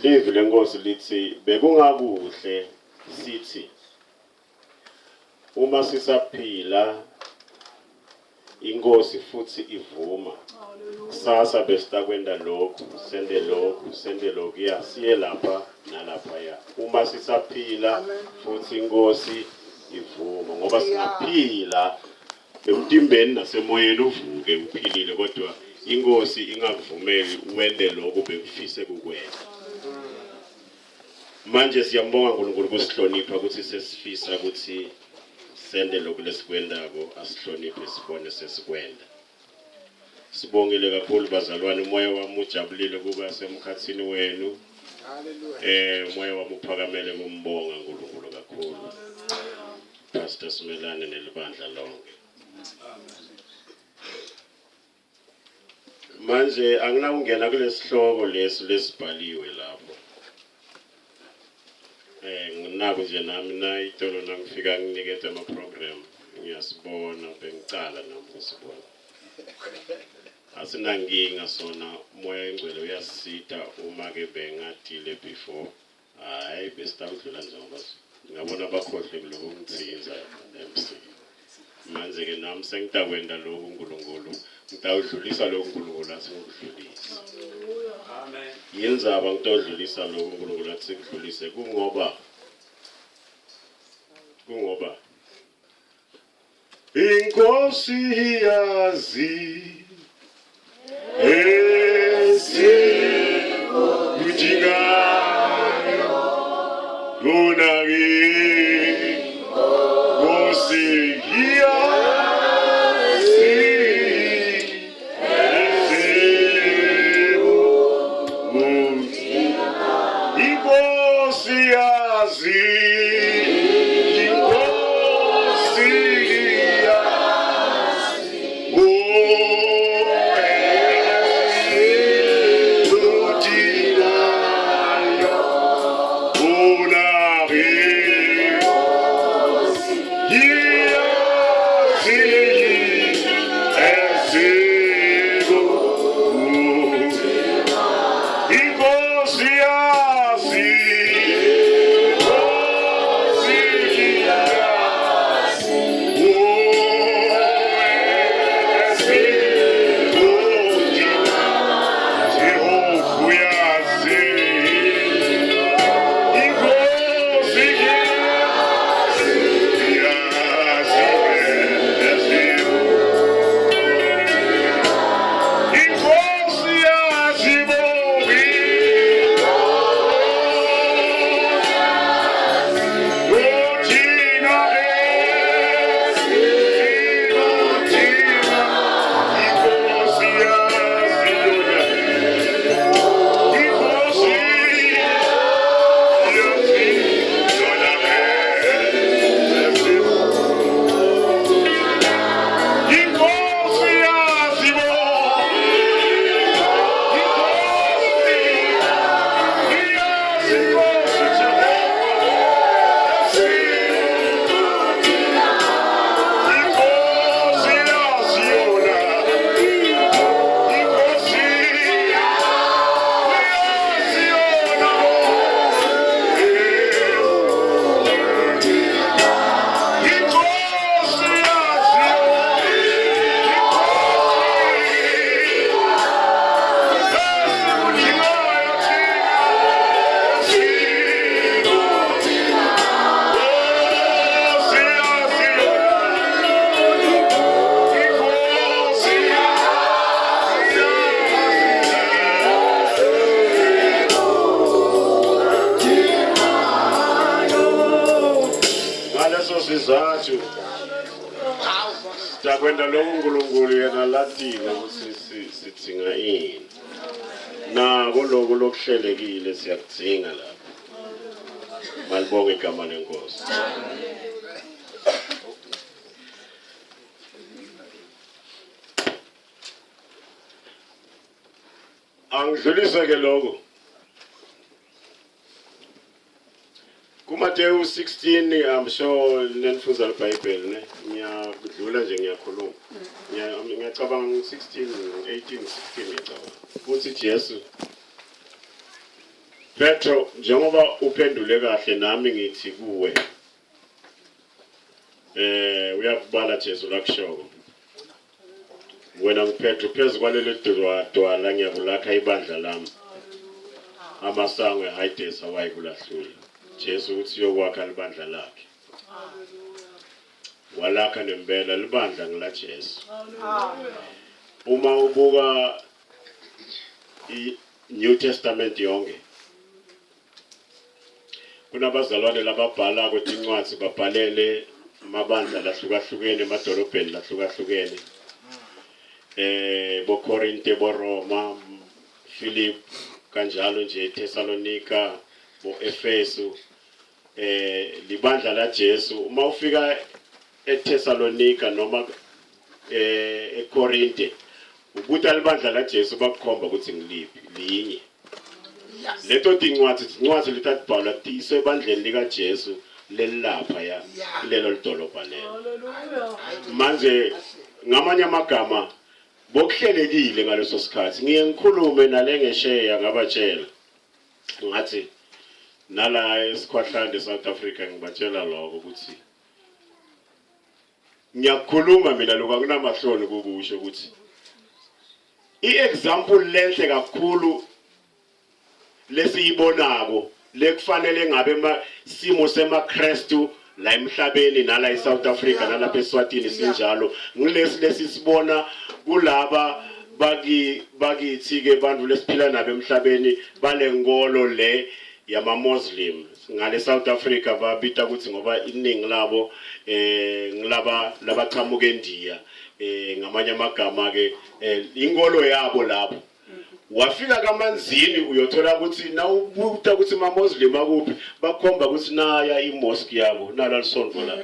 Livi lenkosi lithi bekungakuhle sithi uma sisaphila inkosi futhi ivuma kusasa besitakwenda lokhu sende lokhu sende lokuya siye lapha nalaphaya uma sisaphila futhi inkosi ivuma ngoba singaphila emtimbeni nasemoyeni uvuke uphilile kodwa inkosi ingakuvumeli wende lokhu bekufise kukwena. Manje siyambonga uNkulunkulu kusihlonipha ukuthi sesifisa ukuthi sende lokhu lesikwendako asihloniphe sibone sesikwenda. Sibongile kakhulu bazalwane, umoya wami ujabulile kuba semkhathini wenu. Eh umoya wami uphakamele kumbonga uNkulunkulu kakhulu. Pastor Simelane nelibandla lonke. Manje anginakungena kulesihloko lesi lesibhaliwe lapho. Eh nginako nje nami na itolo nangifika nginikete ama program ngiyasibona bengicala nami kusibona. Asinankinga sona umoya ingcwele uyasisita uma ke bengadile before Hayi besitawudlula njengoba ngabona bakhohle kuloko ngithinza MC. Manje ke nami sengitakwenda lokhu uNkulunkulu, ngitawudlulisa lokhu uNkulunkulu athi ngikudlulise. Amen. Yindzaba ngitodlulisa lokhu uNkulunkulu athi sikudlulise kungoba kungoba Inkosi yazi esikudingayo kunake Nkosi yazi Inkosi yazi Inkosi yazi Udinayo unake Yazi Inkosi yazi Inkosi yazi Jehova uyazi Inkosi yazi yazi Inkosi yazi bobi Uthina Uthina Inkosi yazi yona Inkosi yazi yona Inkosi yazi bo Inkosi yazi Inkosi Jehova Inkosi yazi yona Inkosi yazi yona Inkosi yazi Ngaleso sizathu Siyakwenda lokhu uNkulunkulu yena latile ukuthi sidzinga ini. Nako lokhu lokuhlelekile siyakudzinga lapha. Malibonge igama lenkosi. Angidlulise ke lokho. KuMateyu 16 I'm sure nenifunza iBhayibheli ne ngiyakudlula nje ngiyakhuluma. Ngiyacabanga 16 18 16 ngiyacabanga. Kuthi Jesu Petro, njengoba uphendule kahle nami ngithi kuwe eh uyakubala Jesu lakushoko wena nguPetro phezu kwaleli dwala ngiyakulakha ibandla lami amasango eHades awayikulahlula Jesu uthi uyokwakha libandla lakhe walakha nempela libandla ngila Jesu uma ubuka i-New Testament yonke kunabazalwane lababhala kwetincwadi babhalele amabandla lahlukahlukene emadolobheni lahlukahlukene eh boKorinte boRoma Philip kanjalo nje Thessalonika boEfesu eh libandla la Jesu uma ufika eThessalonika noma eh eKorinte ubuta libandla la Jesu bakukhomba ukuthi ngiliphi linye leto tincwadi tincwadi letatibhalwa tiyiswe ebandleni likaJesu lelilapha ya kulelo lidolobha lelo manje ngamanye amagama bokuhlelekile ngaleso sikhathi ngiye ngikhulume nalengesheya ngabatshela ngathi nala esikhwahlande South Africa ngibatshela lokho ukuthi ngiyakukhuluma mina lokho akunamahloni kukusho ukuthi i-example lenhle kakhulu lesiyibonako lekufanele ngabe simo semaKristu la emhlabeni nala eSouth Africa nalapha eSwatini sinjalo ngilesi lesisibona kulaba baki bakithi ke bantu lesiphila nabo emhlabeni balenkolo le yama Muslim ngale South Africa babita ukuthi ngoba iningi labo eh ngilaba labaqhamuka eNdiya eh ngamanye amagama ke eh, inkolo yabo lapho wafika kamanzini uyothola ukuthi nawubuta ukuthi ma-muslim akuphi bakhomba ukuthi naya i-mosque yabo nala lisonto la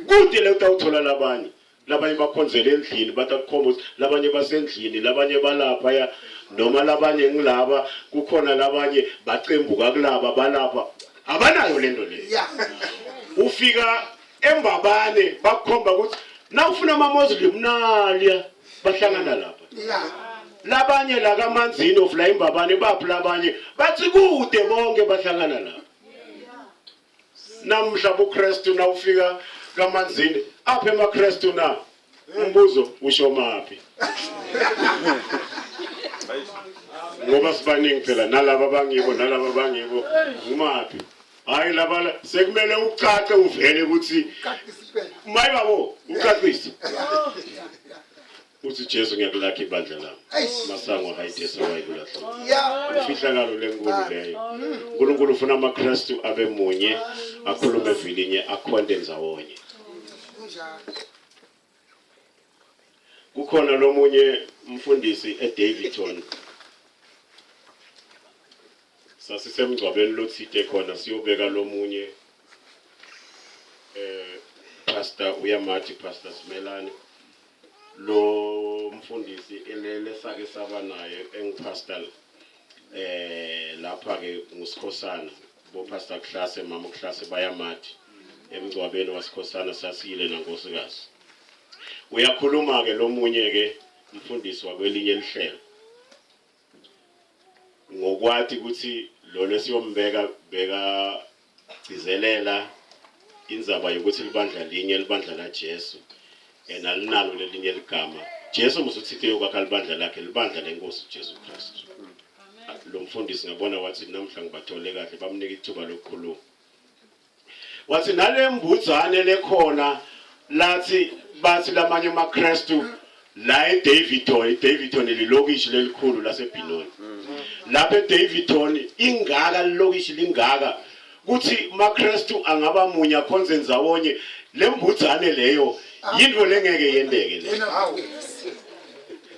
kude le utawuthola labanye labanye bakhonzela endlini batakukhomba ukuthi labanye basendlini labanye balapha ya noma labanye ngilaba kukhona labanye bacembuka kulaba balapha abanayo lento leyo ufika embabane bakukhomba ukuthi nawufuna ama-muslim naliya bahlangana lapha labanye la kamanzini of la imbabane baphi labanye bathi kude bonke bahlangana lapha namhla buKristu nawufika kamanzini apha emaKristu na umbuzo usho maphi ngoba sibaningi phela nalaba bangibo nalaba bangibo ngumaphi hayi laba sekumele ucace uvele ukuthi mayi babo ucacise uthi Jesu ngiyakulakha ibandla lami masango hayidesa wayikulahla imfihlakalo lenkulu leyo uNkulunkulu ufuna amaKristu abe munye akhulume vilinye akhonde ndzawonye kukhona lomunye umfundisi eDaveyton Sasisemngcwabeni lothite khona siyobeka lomunye eh Pastor uyamathi Pastor Simelane lo mfundisi elele sake saba naye engipastor eh lapha ke ngusikhosana bo Pastor Kuhlase mama Kuhlase bayamathi emngcwabeni wasikhosana sasiyile nankosikazi uyakhuluma ke lomunye ke mfundisi wakwelinye lihlelo ngokwati ukuthi lo lesiyombeka beka gcizelela indzaba yokuthi libandla linye libandla la Jesu and alinalo lelinye ligama Jesu musuthithe yokwakha libandla lakhe libandla lenkosi Jesu Kristu lo mfundisi ngabona wathi namhla ngibathole kahle bamnika ithuba lokukhuluma wathi nale mbudzane lekhona lathi bathi lamanye amaKristu la eDaveyton iDaveyton lilokishi lelikhulu laseBinoni lapha eDaveyton ingaka lilokishi lingaka kuthi maKristu angaba munye akhonze ndzawonye lembudzane leyo yinto lengeke yenteke le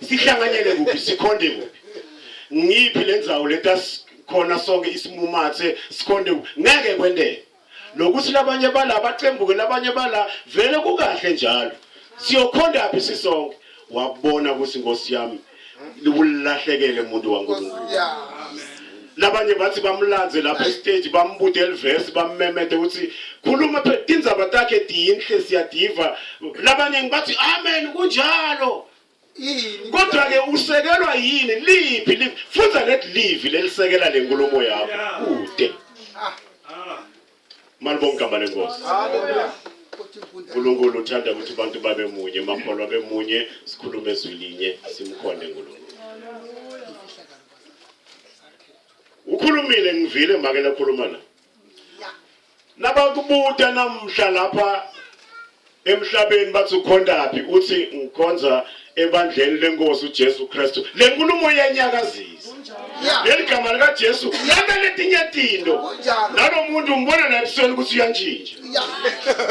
sihlanganyele kuphi sikhonde kuphi ngiphi lendzawo letas khona sonke isimumathe sikhonde ngeke kwenteke nokuthi labanye bala bacembuke labanye bala vele kukahle njalo siyokhonda phi sisonke wabona ukuthi inkosi yami liwulahlekele umuntu waNkulunkulu labanye bathi bamlandze lapha estage bambude elivesi bammemete ukuthi khuluma phela tindzaba takhe tinhle siyadiva labanye ngibathi amen kunjalo. Yini? Kodwa ke usekelwa yini liphi livi? Fundza leli livi lelisekela lenkulumo yakho kude. Ah. Malibonke igama lenkosi. Hallelujah. Uthi mfunda. uNkulunkulu uthanda ukuthi abantu babe munye, makholwa bemunye, sikhulume ezwi linye, simkhonde uNkulunkulu. Ukhulumile ngivile make lekhuluma la. Nabakubuta namhla lapha emhlabeni bathi ukhondaphi uthi ngikhonza ebandleni lenkosi uJesu Kristu. Le nkulumo iyanyakazisa. Leli gama likaJesu lana letinye tinto. Nalo muntu umbona la ebusweni ukuthi uyantshintsha.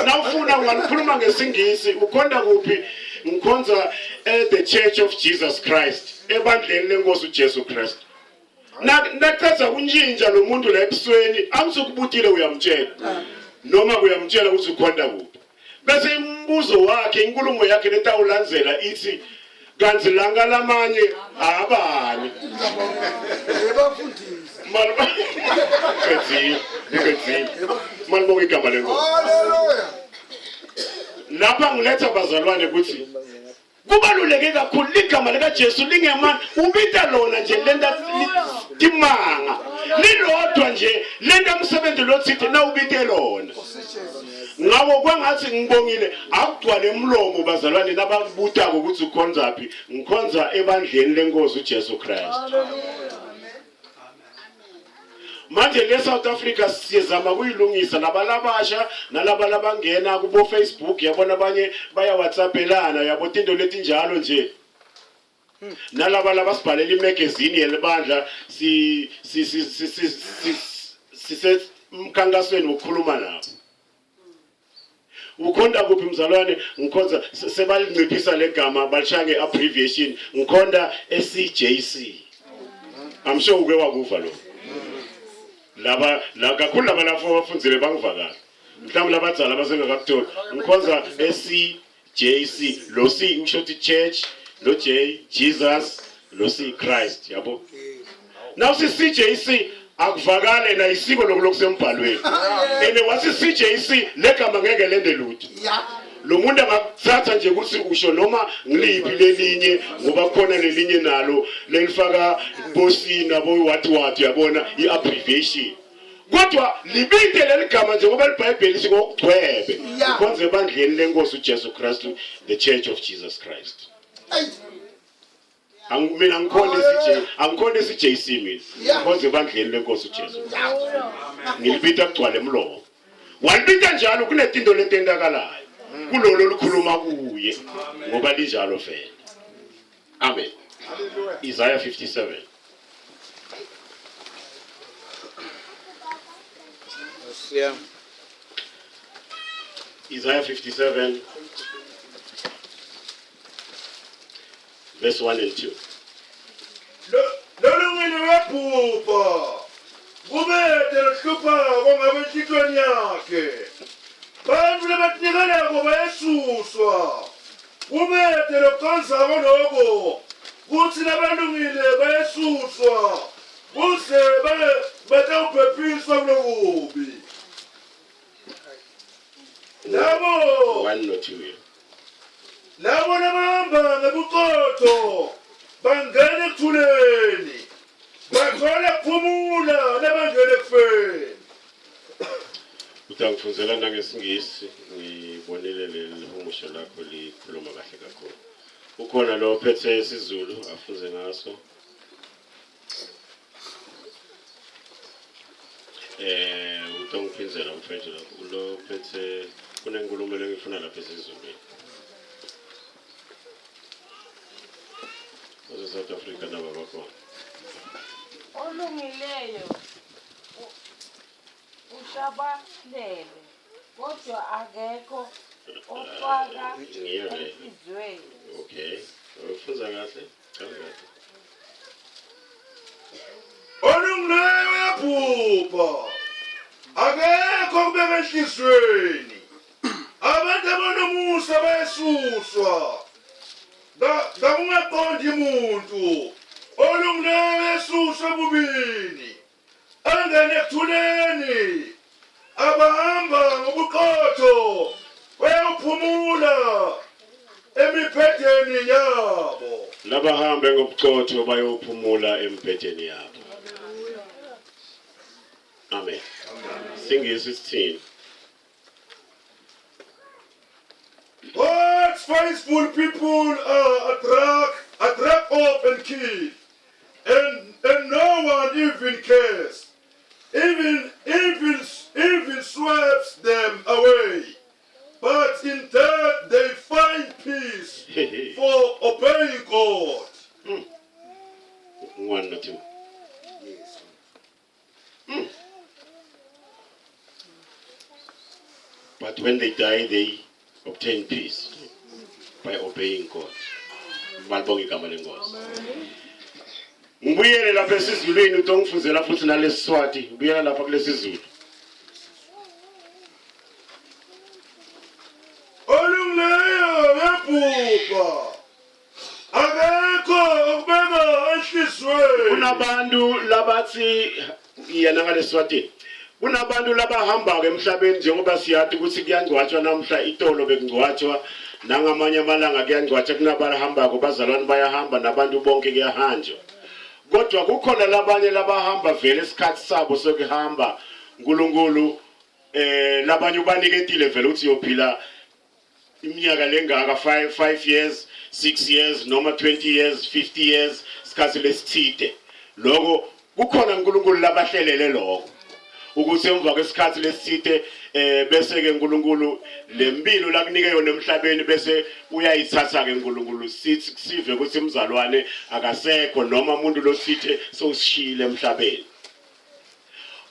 Nawufuna ungalikhuluma ngesingisi ukhonda kuphi? Ngikhonza at the Church of Jesus Christ, ebandleni lenkosi uJesu Kristu. Naqeda kuntshintsha lo muntu la ebusweni angisukubutile uyamtshela noma uyamtshela ukuthi ukhonda kuphi bese imibuzo wakhe inkulumo yakhe letawulandzela ithi kanti langa lamanye abani Ebafundisi. Qedzile, qedzile. Malibonga igama lenkosi. Hallelujah. Lapha ngiletha bazalwane ukuthi Kubaluleke kakhulu ligama likaJesu lingemani ubita lona nje lenta timanga lilodwa nje lenta umsebenzi lothithe nawubite lona ngawo kwangathi ngibongile akugcwale umlomo bazalwane nabakubutako ukuthi ukhonzaphi ngikhonza ebandleni lenkosi uJesu Kristu Manje le South Africa siyezama kuyilungisa labalabasha nalaba labangena kubo Facebook yabona abanye baya WhatsAppelana yabo tinto letinjalo nje nalaba labasibhalela imagazine yelibandla si si si si si sisemkhankasweni wokukhuluma nabo Ukhonda kuphi mzalwane? Ngikhonza sebalinciphisa legama balishaya nge-abbreviation ngikhonda e-CJC. I'm sure uke wakuva lo. Laba la kakhulu laba lafo abafundzile bangiva kahle. Mhlawumbe labadzala basengakakutholi. Ngikhonza e-CJC. Lo C usho ukuthi church, lo J Jesus, lo C Christ, yabo. Now si CJC akuvakale na isiko lokhu lokusembhalweni. Ene wathi CJC legama ngeke lende lutho. Lo muntu angakuthatha nje ukuthi usho noma ngiliphi lelinye ngoba khona lelinye nalo lelifaka bosina bo what what yabona i-abbreviation. Kodwa libite leli gama njengoba liBhayibheli lithi ngokugcwebe. Ukhonze ebandleni lenkosi uJesu Kristu, the Church of Jesus Christ. Mina ngikhona iCJ, angikhona iCJC mina. Ngikhonza ebandleni lenkosi uJesu. Ngilibita kugcwale emlomo. Walibita njalo kunetinto letentakalayo. Kulolo likhuluma kuye ngoba linjalo vele. Amen. Isaiah 57. Yeah. Isaiah 57 verse 1 and 2. Lolungile uyabhubha kubete lohlupha kwangabe enhlitiyweni yakhe bantfu labatinikelako bayesuswa kubete lokucondzako loko kutsi labalungile bayesuswa kuze batawuphephiswa kulokubi Labo 1 no 2 yeah. Labo labahamba ngebuqotho bangena ekuthuleni, bathola kuphumula labangena ekufeni. Utangifundzela nangesingisi ngibonile leli humusho lakho likhuluma kahle kakhulu. Ukhona lo ophethe isiZulu afunze ngaso. Eh utongiphindzela mfethu lapho kulo phethe kunenkulumo lengifuna lapha esiZulwini. Wase South Africa nabo bakhona. Olungileyo ushabalele kodwa akekho ofaka Ngiyo le. enhliziyweni. Okay. Ufunza kahle? Chaza kahle. Olungileyo uyabhubha, akekho okubeka enhliziyweni. Abantu abanomusa bayesuswa, kakungaqondi muntu. Olungileyo uyesuswa ebubini, angene ekuthuleni. Abahamba ngobuqotho bayawuphumula. Emiphetheni yabo. Labahambe ngobuqotho bayophumula embhedeni yabo. Amen. Singisi sithini? God's faithful people are attract off and killed, and no one even cares. Even evil sweeps them away. But in death they find peace for obeying God. 1 na 2. Yes. But when they die, they obtain peace by obeying God. Malibonga igama lenkosi. Ngibuyele lapha esizulwini utongifuzela futhi nalesiswati. Ngibuyela lapha kulesizulu. Olungileyo uyabhubha. Akekho okubeka enhliziyweni. Kunabantu labathi yena ngalesiswatini. Kunabantu labahamba-ke emhlabeni njengoba siyathi ukuthi kuyangcwatshwa namhla itolo bekungcwatshwa nangamanye amalanga kuyangcwatshwa kunabahambako bazalwane bayahamba nabantu bonke kuyahanjwa. Kodwa kukhona labanye labahamba vele isikhathi sabo sokuhamba uNkulunkulu labanye ubaniketile vele ukuthi uyophila iminyaka lengaka 5 5 years 6 years noma 20 years 50 years isikhathi lesithide. Lokho kukhona uNkulunkulu labahlelele lokho ukuthi emva kwesikhathi lesithide bese ke uNkulunkulu lempilo lakunike yona emhlabeni bese uyayithatha ke uNkulunkulu sithi sive ukuthi umzalwane akasekho noma umuntu losithe sowusishile emhlabeni.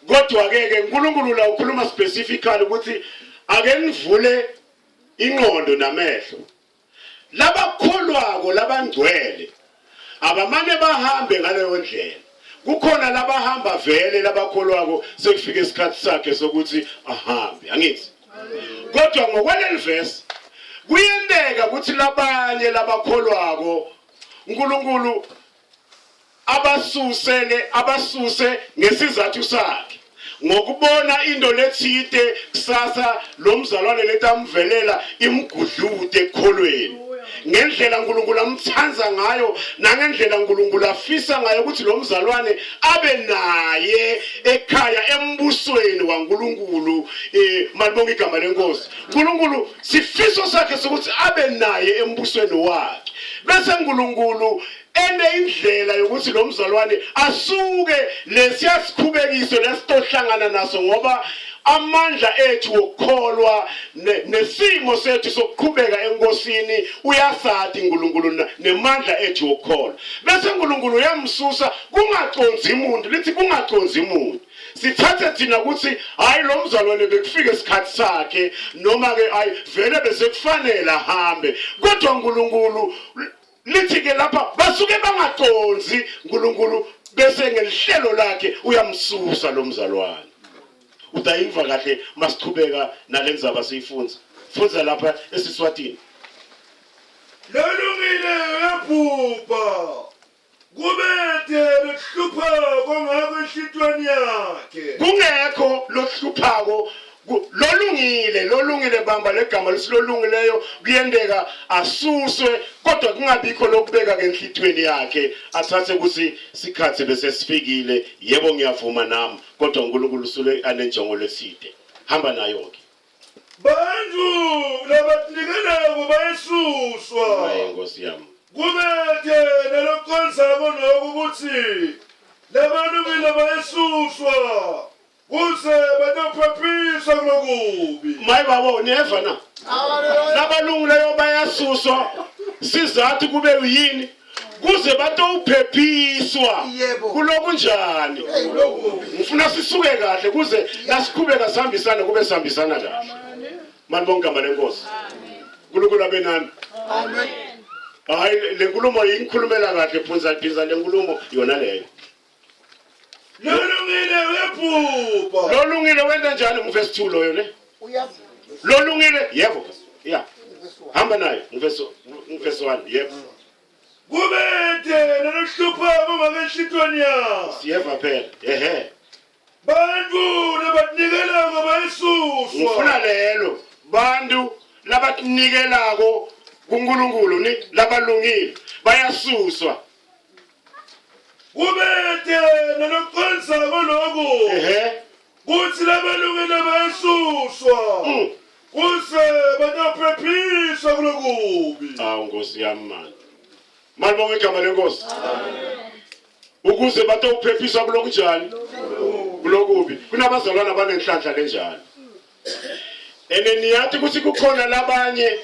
Kodwa ke ke uNkulunkulu la ukhuluma specifically ukuthi ake nivule ingqondo namehlo. Labakholwako labangcwele abamane bahambe ngaleyo ndlela. Kukhona labahamba vele labakholwako sekufika isikhathi sakhe sokuthi ahambe, angithi? Kodwa ngokwaleli verse kuyenteka ukuthi labanye labakholwako uNkulunkulu abasuse ngesizathu sakhe ngokubona into lethide kusasa lo mzalwane letamvelela imgudlude ekukholweni ngendlela uNkulunkulu amthanda ngayo nangendlela uNkulunkulu afisa ngayo ukuthi lo mzalwane abe naye ekhaya embusweni waNkulunkulu. Malibonga igama lenkosi. uNkulunkulu sifiso sakhe sokuthi abe naye embusweni wakhe bese uNkulunkulu ene indlela yokuthi lo mzalwane asuke lesiyasikhubekise lesitohlangana naso ngoba amandla ethu wokukholwa nesimo sethu sokuqhubeka enkosini uyasathi uNkulunkulu nemandla ethu wokukholwa bese uNkulunkulu uyamsusa kungaconzi umuntu lithi kungaconzi umuntu sithathe thina ukuthi hayi lo mzalwane bekufika isikhathi sakhe noma ke hayi vele bese kufanele ahambe kodwa uNkulunkulu lithi ke lapha basuke bangaconzi uNkulunkulu bese ngelihlelo lakhe uyamsusa lo mzalwane. Utayiva kahle masichubeka nalendzaba siyifunza. Funza lapha esiswatini. Lolungile uyabhubha. Kubede lokuhlupha kongako enhlitweni yakhe. Kungekho lohluphako lolungile lolungile bamba legama lesilolungileyo kuyendeka asuswe kodwa kungabikho lokubeka ke enhlitweni yakhe athathe ukuthi sikhathi bese sifikile. Yebo ngiyavuma nami kodwa uNkulunkulu usule anenjongo leside. Hamba nayo ke. Bantu labatinikelako bayesuswa. Hayi Nkosi yami. Kubethe nalokucondzako lokhu ukuthi labalungile bayesuswa kuze batophephisa kulokubi. Maye babo niyeva na? Labalungileyo bayasuswa sizathu kube yini? Kuze batowuphephiswa kulokunjani? Ngifuna sisuke kahle kuze nasiqhubeka sihambisane kube sihambisana kahle. Malibonga igama lenkosi. uNkulunkulu abe nani. Amen. Hayi le nkulumo ingikhulumela kahle phunza phinza le nkulumo yona leyo. Lolungile uyabhubha. Lolungile wenza njani nguvesi 2 loyo ne? Lolungile yebo. Yeah. Hamba nayo nguvesi 1 yebo. Kubethe nalokuhlupha kungakenhlitweni yakhe. Siyeva phela. Ehe. Bantu labatinikelako bayesuswa. Ngifuna lelo bantu labatinikelako kuNkulunkulu ni labalungile bayasuswa. Kubete nalokuqondisako lokhu Ehe. kuthi labalungile bayasuswa kuze batophephiswa kulokubi. Awu Nkosi yami mani. Malibonga igama lenkosi. Ukuze batowuphephiswa kulokunjani? Kulokubi. Kunabazalwane abanenhlanhla lenjalo. Ene niyathi ukuthi kukhona labanye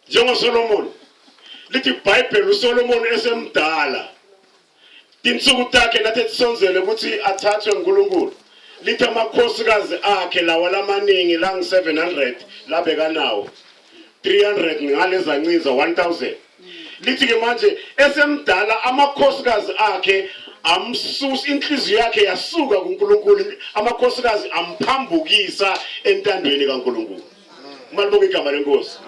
njengoSolomon. Lithi iBhayibheli uSolomon esemdala. Tinsuku takhe nathi tisonzele ukuthi athathwe uNkulunkulu. Lithi amakhosikazi akhe lawa lamaningi lang 700 labekanawo. 300 ngaleza ncinza 1000. Lithi ke manje esemdala amakhosikazi akhe amsusa inhliziyo yakhe yasuka kuNkulunkulu, amakhosikazi amphambukisa entandweni kaNkulunkulu. Malibonga igama lenkosi.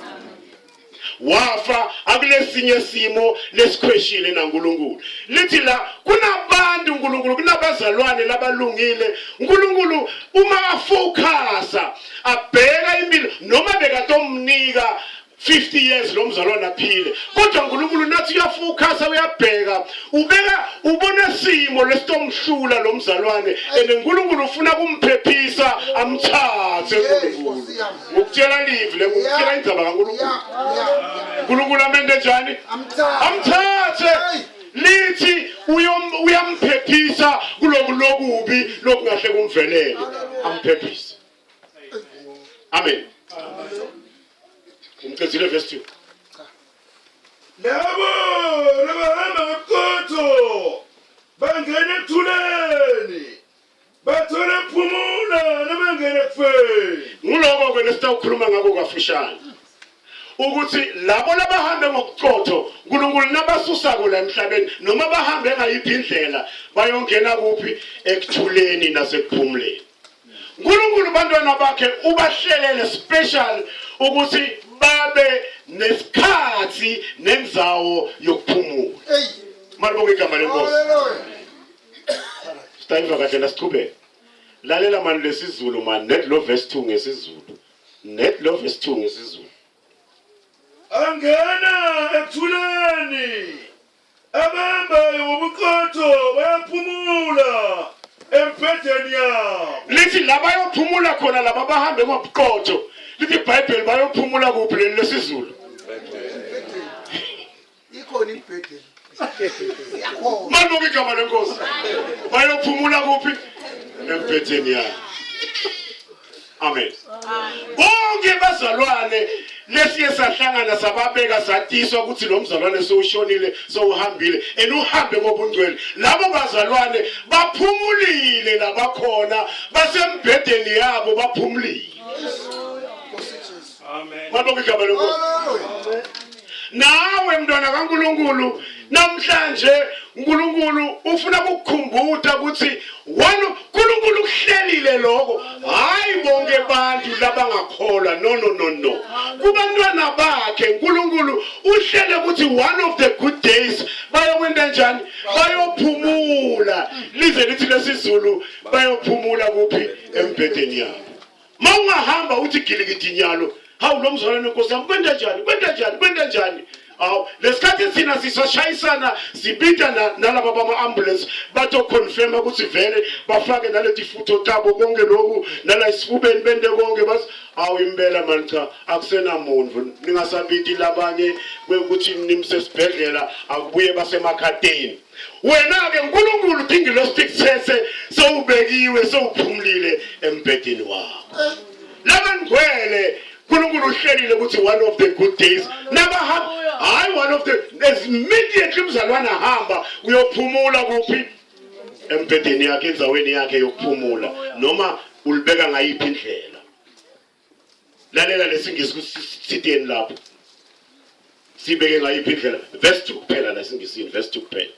Wafa akulesinye simo lesikhweshile naNkulunkulu. Lithi la kunabantu uNkulunkulu, kunabazalwane labalungile. uNkulunkulu uma afocusa abheka impilo noma bekatomnika 50 years lo mzalwane aphile, kodwa uNkulunkulu nathi uyafocusa, uyabheka, ubeka, ubona simo lesitomhlula lo mzalwane, and uNkulunkulu ufuna kumphephisa amthathe. uNkulunkulu ngokutshela live le, ngokutshela indaba kaNkulunkulu. uNkulunkulu amente njani? Amthathe. Lithi uyamphephisa kuloku lokubi lokungahle kumvelele, amphephise. Amen. Umcedzile verse 2. Labo labahamba ngobuqotho bangena ekuthuleni, bathole ukuphumula nabangena ekufeni. Nguloko ke lesitawukhuluma ngako kafushane, ukuthi labo labahambe ngokuqotho uNkulunkulu nabasusako la emhlabeni, noma bahambe ngayiphi indlela, bayongena kuphi? Ekuthuleni nasekuphumuleni. uNkulunkulu bantwana bakhe ubahlelele special ukuthi babe nesikhathi nendzawo yokuphumula. Hey. Malibonga igama lenkosi. Hallelujah. Sitayiva kahle lasichubeke. Lalela mani lesizulu mani, net lo verse 2 ngesizulu. Net lo verse 2 ngesizulu. Angena ekuthuleni, abahambayo ngobuqotho bayaphumula embhedeni yabo. Lithi la bayophumula khona laba bahambe ngobuqotho. Lithi iBhayibheli bayophumula kuphi leli lesizulu? Ikhona imbhedeni. Iyakhona. Malibonga igama lenkosi. Bayophumula kuphi? Embhedeni yabo. Amen. Bonke bazalwane lesiye sahlangana sababeka satiswa ukuthi lo mzalwane sewushonile, sewuhambile, and uhambe ngobungcwele. Labo bazalwane baphumulile, labakhona basembhedeni yabo baphumulile. Nkosi Jesu. Malibonga igama lenkosi. Hallelujah. Nawe mntwana kaNkuluNkulu namhlanje uNkulunkulu ufuna ukukukhumbuta ukuthi one uNkulunkulu ukuhlelile lokho, hayi bonke abantu labangakholwa. No, no, no, no, kubantwana bakhe uNkulunkulu uhlele ukuthi one of the good days bayokwenta njani? Bayophumula. Lize lithi lesizulu bayophumula kuphi? Embhedeni yabo. Mawungahamba uthi gilikidi nyalo, hawu lo mzalwane, nkosi yami, kwenta njani, kwenta njani, kwenta njani? Awu, lesikhathi thina sisashayisana sibita nalaba bama-ambulance bato-confirma ukuthi vele bafake naleti futho tabo konke lokhu nala esifubeni bente konke, bathi awu impela mani, cha, akusenamuntu, ningasabiti labanye ukuthi nimsesibhedlela, akubuye basemakhateni. Wena-ke uNkulunkulu tingilosi tikuthese, sewubekiwe, sewuphumulile embhedeni wakho. Labangcwele uNkulunkulu uhlelile ukuthi one of the good days nabahamba, hayi one of the as immediately umzalwane ahamba uyophumula kuphi? Embhedeni yakhe, endzaweni yakhe yokuphumula, noma ulibeka ngayiphi indlela. Lalela lesingisi ukuthi sitheni lapho, sibeke ngayiphi indlela. Verse 2 kuphela lesingisini, verse 2 kuphela.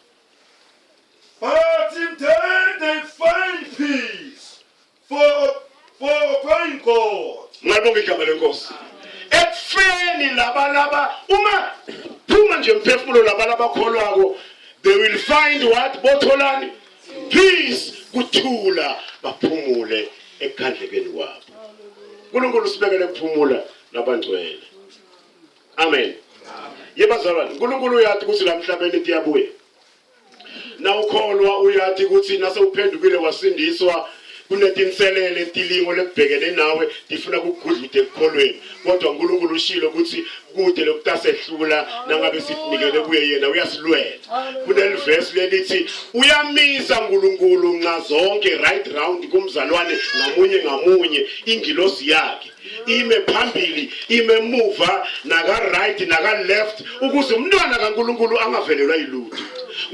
But in death they find peace for obeying God. Ngiyabonga igama lenkosi. Ekufeni laba laba uma phuma nje umphefumulo, laba labakholwako, they will find what? Botholani? Peace, kuthula, baphumule ekukhandlekeni kwabo. uNkulunkulu sibekele kuphumula. labangcwele. Amen. Yebazalwane, uNkulunkulu uyathi ukuthi la emhlabeni into iyabuya. Nawukholwa uyathi ukuthi nasewuphendukile wasindiswa kunetinselele tilingo lekubhekene nawe tifuna kukugudluda ekukholweni, kodwa uNkulunkulu ushilo ukuthi kude lokutasehlula nangabe sinikele kuye yena uyasilwela. Kunelivesi lelithi uyamisa uNkulunkulu nxa zonke right round kumzalwane ngamunye ngamunye ingilosi yakhe ime phambili ime emuva naka right naka left ukuze umntwana kaNkulunkulu angavelelwa yilutho.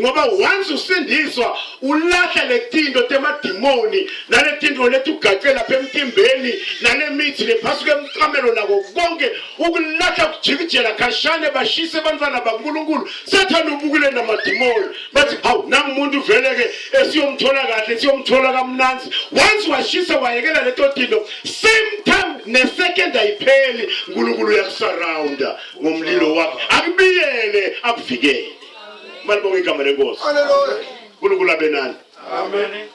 Ngoba once usindiswa ulahla letinto temadimoni naletinto letugace lapha emtimbeni nalemithi lephasi kwemcamelo nako konke ukulahla kujikijela khashane bashise abantwana baNkulunkulu. Sathane ubukile namadimoni bathi hawu nangumuntu vele ke esiyomthola kahle siyomthola kamnanzi. Once washisa wayekela leto tinto, same time nesecond ayipheli, uNkulunkulu uyakusurrounda ngomlilo wakhe akubiyele akuvikele. Malibonga igama lenkosi. Hallelujah. uNkulunkulu abe nani. Amen.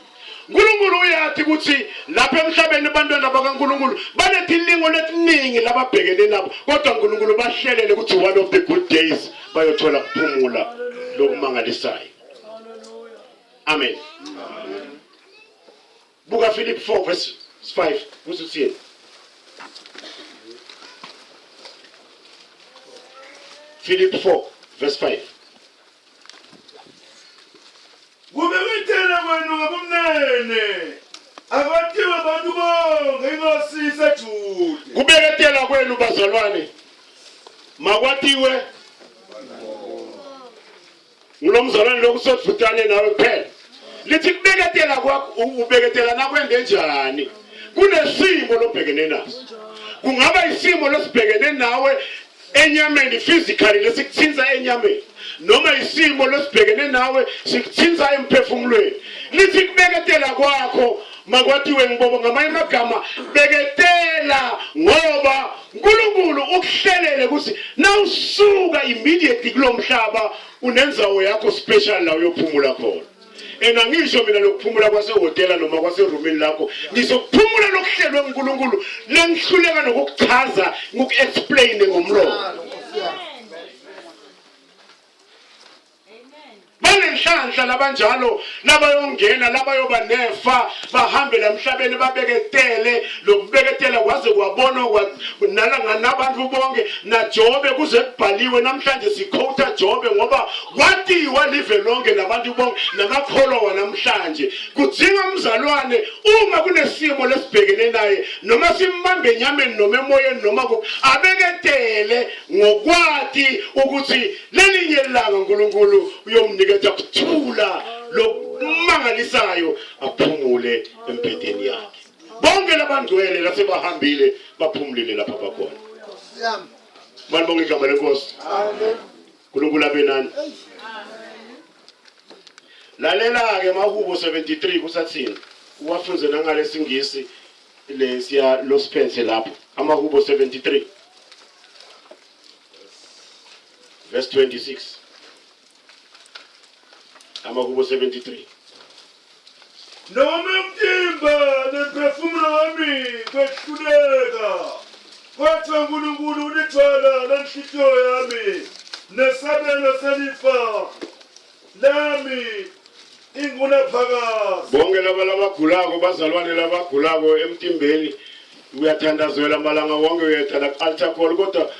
uNkulunkulu uyathi ukuthi lapha emhlabeni abantwana bakaNkulunkulu banetilingo letiningi lababhekene nabo, kodwa uNkulunkulu bahlelele ukuthi one of the good days bayothola kuphumula lokumangalisayo. Amen. Buka Philip 4 verse 5 kuthi uthini? Philip 4 verse 5. Kubeketela kwenu ngobumnene akwathiwe abantu bonke inkosi isejude. Kubeketela kwenu bazalwane makwatiwe ngulomzalwane lokusodvutane nawe kuphela. Lithi kubeketela kwakho ubeketela nakwende njani? Kunesimo lobhekene naso. Kungaba isimo losibhekene nawe enyameni physically lesikuthinta enyameni, noma isimo lesibhekene nawe sikuthinta emphefumulweni. Lithi kubeketela kwakho makwathiwe ngibobo, ngamanye amagama beketela ngoba uNkulunkulu ukuhlelele ukuthi nawusuka immediately kulomhlaba unenzawo yakho special la uyophumula khona. And angisho mina lokuphumula kwasehhotela noma kwaserumini lakho, ngizokuphumula lokuhlelwe uNkulunkulu lengihluleka nokukuchaza ngoku-explain ngomlomo. Banenhlanhla labanjalo labayongena labayoba nefa bahambe lamhlabeni babeketele lokubeketela kwaze kwabonwa nabantu bonke naJobe kuze kubhaliwe namhlanje sikhowutha Jobe ngoba kwatiwa live lonke nabantu bonke namakholwa wanamhlanje. Kudzinga umzalwane uma kunesimo lesibhekene naye noma simbambe enyameni noma emoyeni noma kuphi abeketele ngokwati ukuthi lelinye ilanga uNkulunkulu uyomnikeza kuthula lokumangalisayo aphumule embhedeni yakhe. Bonke labangcwele lasebahambile baphumulile lapha bakhona. Malibonga igama lenkosi. Amen. uNkulunkulu abe nani. Lalela ke Mahubo 73 kusathini. Uwafunze nangale singisi lesiya losiphethe lapho. Amahubo 73 verse 26. Amahubo 73. Noma umtimba nemphefumulo wami kwehluleka, kodwa uNkulunkulu ulithwala lenhliziyo yami nesabelo selifa lami ingunaphakade. Bonke laba labagulako bazalwane labagulako emtimbeni uyathandazela malanga wonke uyethanda ku-altar call, kodwa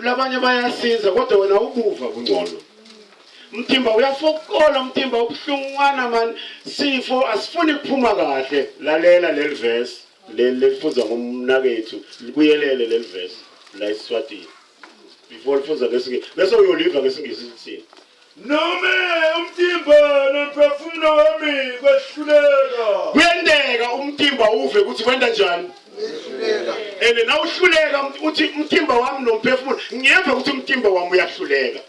labanye bayasiza kodwa wena ubuva kungcono. Mtimba uyafokola, mtimba ubuhlungwana man, sifo asifuni kuphuma kahle. Lalela leli verse leli lelifunza ngumnakethu, libuyelele leli verse la eSwatini before lifunza ngesingisi bese uyoliva ngesingisi lithini. Noma umtimba nemphefumulo wami kwehluleka, Kuyenteka umtimba uve ukuthi kwenta njani and nawuhluleka uthi umtimba wami nomphefumulo, ngiyeva ukuthi umtimba wami uyahluleka.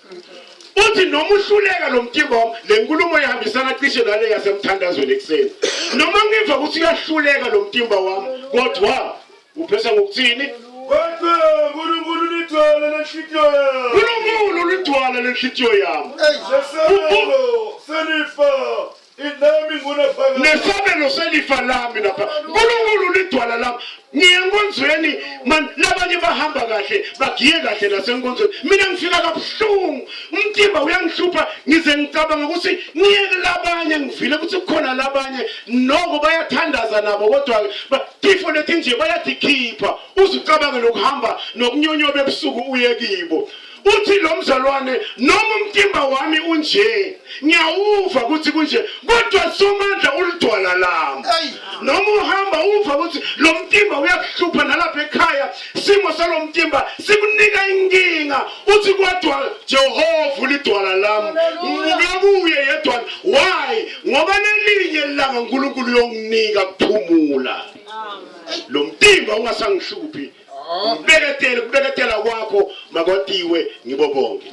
Uthi noma uhluleka lo mtimba wami, le nkulumo ihambisana cishe nale yasemthandazweni ekuseni. Noma ngiva ukuthi uyahluleka lo mtimba wami, kodwa uphesa ngokuthini? Kodwa uNkulunkulu ulithwala lenhliziyo yami uNkulunkulu ulithwala lenhliziyo yami nesabelo selifa Inami ngunaphakade. Nesabelo selifa lami lapha. uNkulunkulu lidwala lami. Ngiye enkonzweni man, labanye bahamba kahle, bagiye kahle nasenkonzweni. Mina ngifika kabuhlungu, umtimba uyangihlupha, ngize ngicabanga ukuthi ngiye labanye, ngivile ukuthi kukhona labanye noko bayathandaza nabo, kodwa tifo leti nje bayatikhipha, uze ucabange nokuhamba nokunyonyoba ebusuku uye kibo. Uthi lo mzalwane, noma umtimba wami unje, ngiyawuva ukuthi kunje, kodwa Somandla ulidwala lami. Noma uhamba uva ukuthi lo mtimba uyakuhlupha nalapha ekhaya, simo salo mtimba sikunika inkinga, uthi kodwa Jehova ulidwala lami, ngibuke kuye yedwa. Why? Ngoba lelinye ilanga uNkulunkulu uyonginika kuphumula, lo mtimba ungasangihluphi. Kubeketela, kubeketela kwakho makwatiwe ngibo bonke.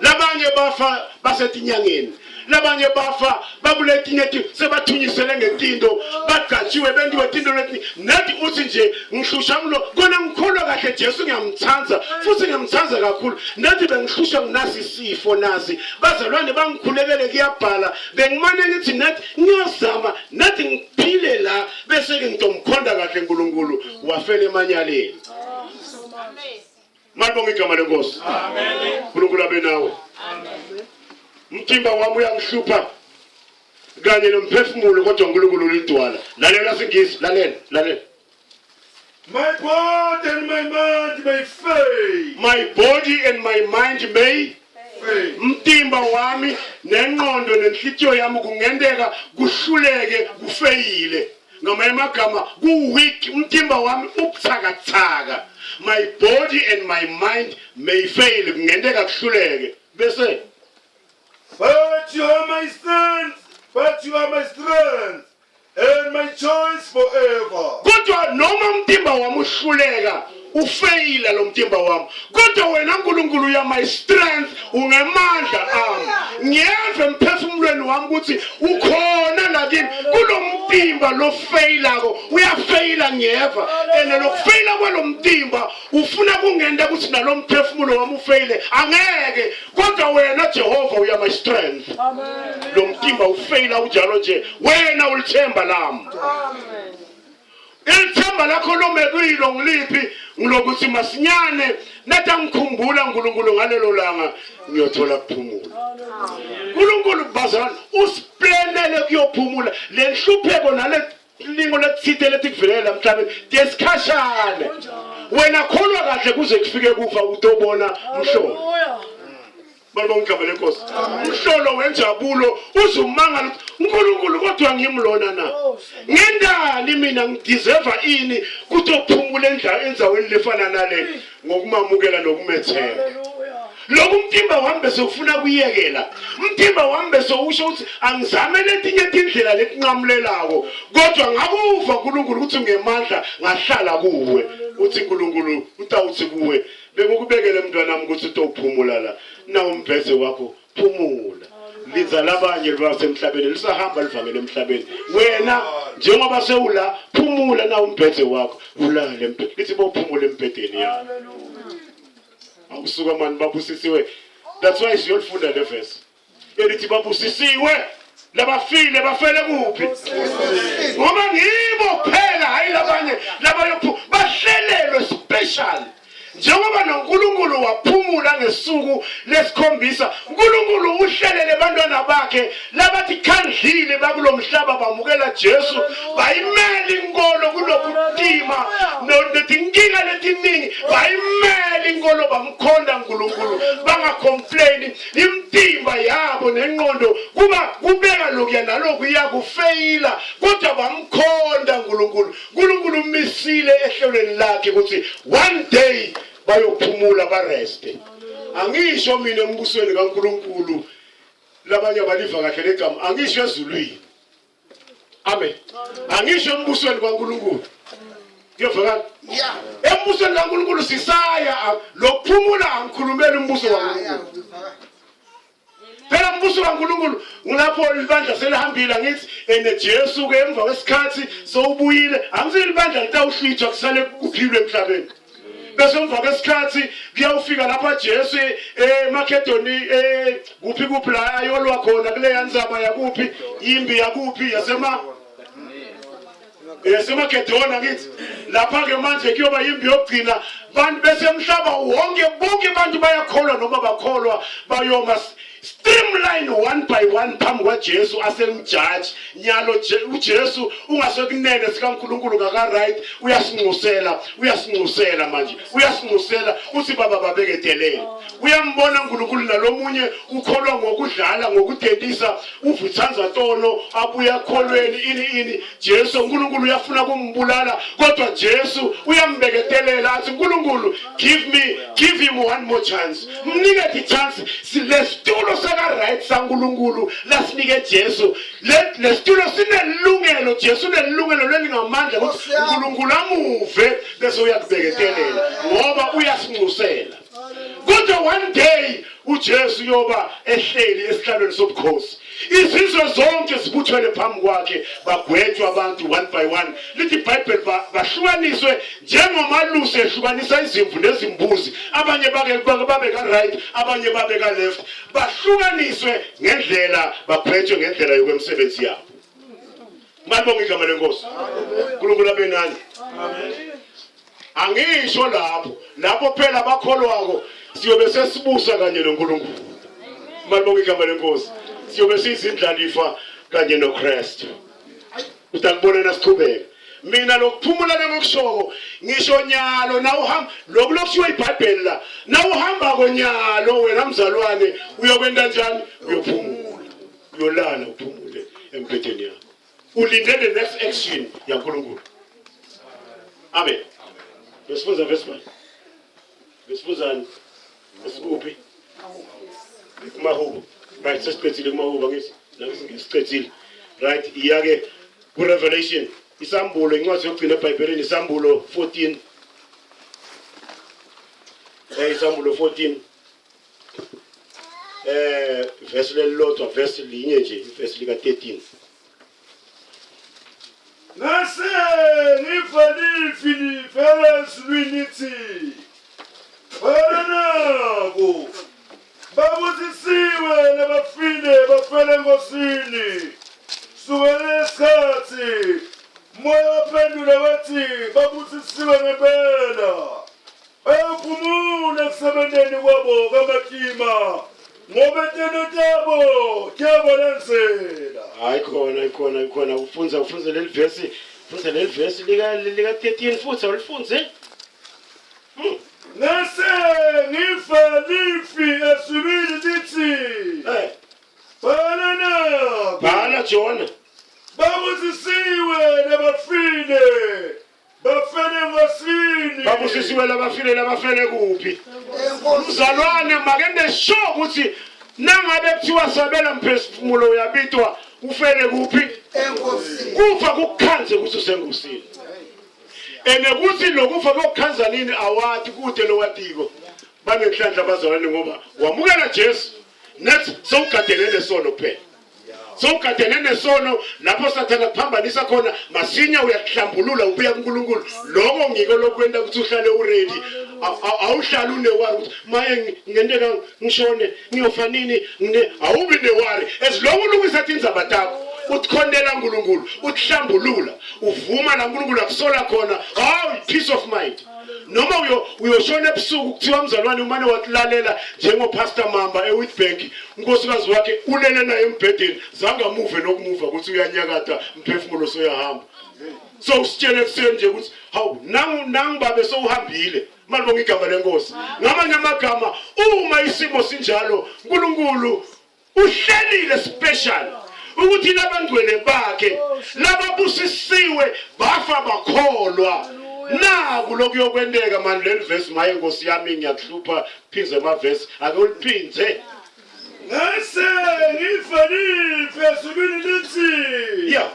Labanye bafa basetinyangeni, labanye bafa bakuletinye sebathunyisele ngetinto, bagatshiwe bentiwe tinto leti. Nathi uthi nje ngihlusha ngilo kona, ngikholwa kahle Jesu, ngiyamthanda futhi ngiyamthanda kakhulu. Nathi bengihlushwa nginasi isifo nasi, bazalwane bangikhulekele kuyabhala, bengimane ngithi nathi ngiyozama nathi ngiphile la, bese ke ngitomkhonda kahle uNkulunkulu. Wafela emanyaleni. Malibonga igama lenkosi. Amen. uNkulunkulu abe nawe. Amen. Umtimba wami uyangihlupha kanye nomphefumulo, kodwa uNkulunkulu ulidwala. Lalela singisi, lalela, lalela. My body and my mind may fail. My body and my mind may Fail. Umtimba wami nengqondo nenhlitiyo yami kungenteka kuhluleke, kufeyile. Ngamanye amagama ku-weak, umtimba wami ubuthakathaka. My body and my mind may fail, kungenteka kuhluleke. Bese But you are my strength, but you are my strength and my choice forever. Kodwa noma umtimba wami uhluleka, ufeyila lo mtimba wami, kodwa wena Nkulunkulu uya my strength, ungemandla ami. Ngiyeva emphefumulweni wami ukuthi ukhona la kimi kulo mtimba lo feyilako, uyafeyila ngiyeva, and lokufeyila kwalo mtimba ufuna kungenta ukuthi nalo mphefumulo wami ufeyile, angeke. Kodwa wena Jehova uya my strength. Lo mtimba ufeyila unjalo nje, wena ulithemba lami. Ithemba lakho lomekuyilo ngiliphi? Ngilokuthi masinyane nathi angikhumbula uNkulunkulu ngalelo langa ngiyothola kuphumula. uNkulunkulu bazalwane usiplanele kuyophumula. Le nhlupheko nale lingo lethite letikuvelela emhlabeni tesikhashane. Wena kholwa kahle kuze kufike kufa, utobona mhlolo. Balibonga igama lenkosi. Umhlolo wenjabulo uzumangala ukuthi uNkulunkulu kodwa ngimlona na? Ngendani mina ngideserve ini kutophumula endzaweni lefana nale? Ngokumamukela nokumethemba. Lokhu umtimba wami bese ufuna kuyekela, umtimba wami bese usho ukuthi angizame letinye tindlela letinqamulelako, kodwa ngakuva uNkulunkulu ukuthi ngemandla ngahlala kuwe. Uthi uNkulunkulu utawuthi kuwe, bekukubekele mntwanami ukuthi utophumula la, na umbhede wakho, phumula, liza labanye basemhlabeni lisahamba livangele emhlabeni. Wena njengoba sewula, phumula na umbhede wakho, ulale embhedeni. Lithi bophumula embhedeni yakho. Awusuka mani, babusisiwe. That's why siyolifunda le verse elithi babusisiwe labafile. Bafele kuphi? Ngoba ngibo kuphela, hayi labanye labayophu bahlelelwe special. Njengoba noNkulunkulu waphumula ngesuku lesikhombisa, uNkulunkulu uhlelele abantwana bakhe labathi khandlile bakulomhlaba bamukela Jesu, bayimela inkolo kulobutima netinkinga letiningi, bayimela inkolo, bamkhonda uNkulunkulu, bangacomplaini. Imtimba yabo nenqondo kuba kubeka lokuya naloku iyakufeyila, kodwa bamkhonda uNkulunkulu. uNkulunkulu umisile ehlelweni lakhe ukuthi one day bayophumula, bareste. Angisho mina embusweni kaNkulunkulu, labanye abaliva kahle legama, angisho ezulwini. Amen. Angisho embusweni kaNkulunkulu. Kuyovakala? Yeah. Embusweni kaNkulunkulu sisaya lokuphumula, angikhulumeli umbuso kaNkulunkulu. Phela umbuso kaNkulunkulu ngulapho libandla selihambile, angithi, ene Jesu ke emva kwesikhathi sowubuyile, angithi libandla litawuhlwithwa kusale kuphilwe emhlabeni. Bese emva kwesikhathi kuyawufika lapha Jesu eMakedoni kuphi kuphi la ayolwa khona kuleya nzaba yakuphi imbi yakuphi yasema yasemakedona ngithi lapha-ke manje kuyoba yimbi yokugcina bantu besemhlaba wonke bonke abantu bayakholwa noma bakholwa bayoma streamline one by one phambi kwaJesu asemjaji nyalo uJesu ungasekunene sikaNkulunkulu kaka right uyasinxusela uyasinxusela manje uyasinxusela uthi baba babeketelele uyambona uNkulunkulu nalomunye ukholwa ngokudlala ngokudentisa uvuthanza tono abuya akholweni ini ini Jesu uNkulunkulu uyafuna kumbulala kodwa Jesu uyambeketelela athi uNkulunkulu give me give him one more chance mnike the chance silesitulo saka right saNkulunkulu lasinike Jesu lesitulo sinelungelo Jesu unelungelo lelingamandla ukuthi uNkulunkulu amuve bese uyakubeketelela ngoba uyasinxusela kodwa one day uJesu uyoba ehleli esihlalweni sobukhosi izizwe zonke zibuthwele phambi kwakhe bagwetshwa abantu one by one lithi iBhayibheli bahlukaniswe njengomalusi ehlukanisa izimvu nezimbuzi abanye bake babe ka right abanye babe ka left bahlukaniswe ngendlela bagwetshwe ngendlela yokwemisebenzi yabo malibonga igama lenkosi uNkulunkulu abe nani amen Angisho lapho, lapho phela abakholwako siyobe sesibusa kanye noNkulunkulu. Malibonga igama lenkosi. Siyobe siyizindlalifa kanye noKristu. Utakubona nasiqhubeka. Mina lokuphumula lengokushoko ngisho nyalo na uhamba lokhu lokushiwo iBhayibheli la na uhamba konyalo wena mzalwane uyokwenta njani uyophumula uyolala uphumule embhedeni yakho ulinde the next action yaNkulunkulu amen besifunza verse 1 besifunzani esikuphi kumahubo right sesiqedile kumahubo angithi ngisicedzile right iya-ke ku-revelation isambulo incwadi yokugcina ebhayibhelini isambulo 14 isambulo 14 verse lelilodwa verse linye nje verse lika 13 Ngase ngiva livi livela ezulwini lithi, Bhala nabo, babusisiwe labafile bafela eNkosini. Sukela lesikhathi, Moya waphendula wathi, babusisiwe ngempela. Bayaphumula ekusebenteni kwabo kamatima ngoba tento tabo tiyabalandzela. Hayi khona khona khona ufunza ufunze leli verse funze leli verse lika lika 13 futhi awulifunze. Ngase ngiva livi ezulwini lithi, Eh Bhala nabo. Bhala Jona. Babusisiwe nabafile Bafele enkosini. Babusisiwe labafile labafele kuphi? Mzalwane make nesho ukuthi nangabe kuthiwa sabela mphefumulo uyabitwa ufele kuphi? Enkosini. Kufa kukukhanze ukuthi usenkosini. Ene kuthi lokufa kokukhanza nini awati kude lowatiko. Banenhlanhla abazalwane ngoba wamukela Jesu next sewugadele nesono kuphela. Sowugadene nesono lapho sathana kuphambanisa khona masinya uyakuhlambulula ubuya kuNkulunkulu lokho ngiko lokwenta ukuthi uhlale uready awuhlali unewari ukuthi maye ngenteka ngishone ngiyofa nini ngine awubi newari as long ulungisa tindzaba takho uthikhonela uNkulunkulu uthlambulula uvuma la uNkulunkulu akusola khona hawu peace of mind noma uyoshona ebusuku kuthiwa mzalwane umane watilalela njengopastor Mamba eWitbank unkosikazi wakhe ulele naye embhedeni zange amuve nokumuva ukuthi uyanyakata mphefumulo soyahamba so usitshele ekuseni nje ukuthi hawu nangu nangu babe sowuhambile malibonga igama lenkosi ngamanye amagama uma isimo sinjalo uNkulunkulu uhlelile special ukuthi labangcwele bakhe lababusisiwe bafa bakholwa naku lokuyokwenteka mani leli vesi maye nkosi yami ngiyakuhlupha phinze amavesi ake uliphinze Ngase ngiva livi ezulwini lithi ya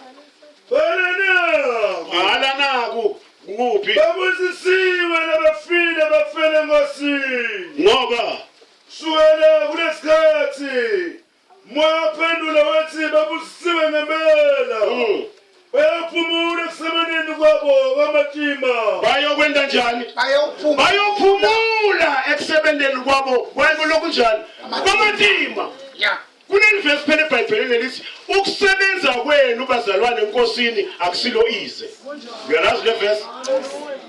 Bhala naku bhala naku kuphi babusisiwe labafile bafele enkosini ngoba Sukela kulesikhathi Moya waphendula wathi babusisiwe ngempela. Bayaphumula ekusebenzeni kwabo kwamatima. Bayokwe Bayokwenta njani? Bayophumula. Bayophumula ekusebenteni kwabo kwakulokunjani? Kwamatima. Yeah. Kuneli verse phela eBhayibhelini elithi ukusebenza kwenu bazalwane enkosini akusilo ize. Uyalazi le verse?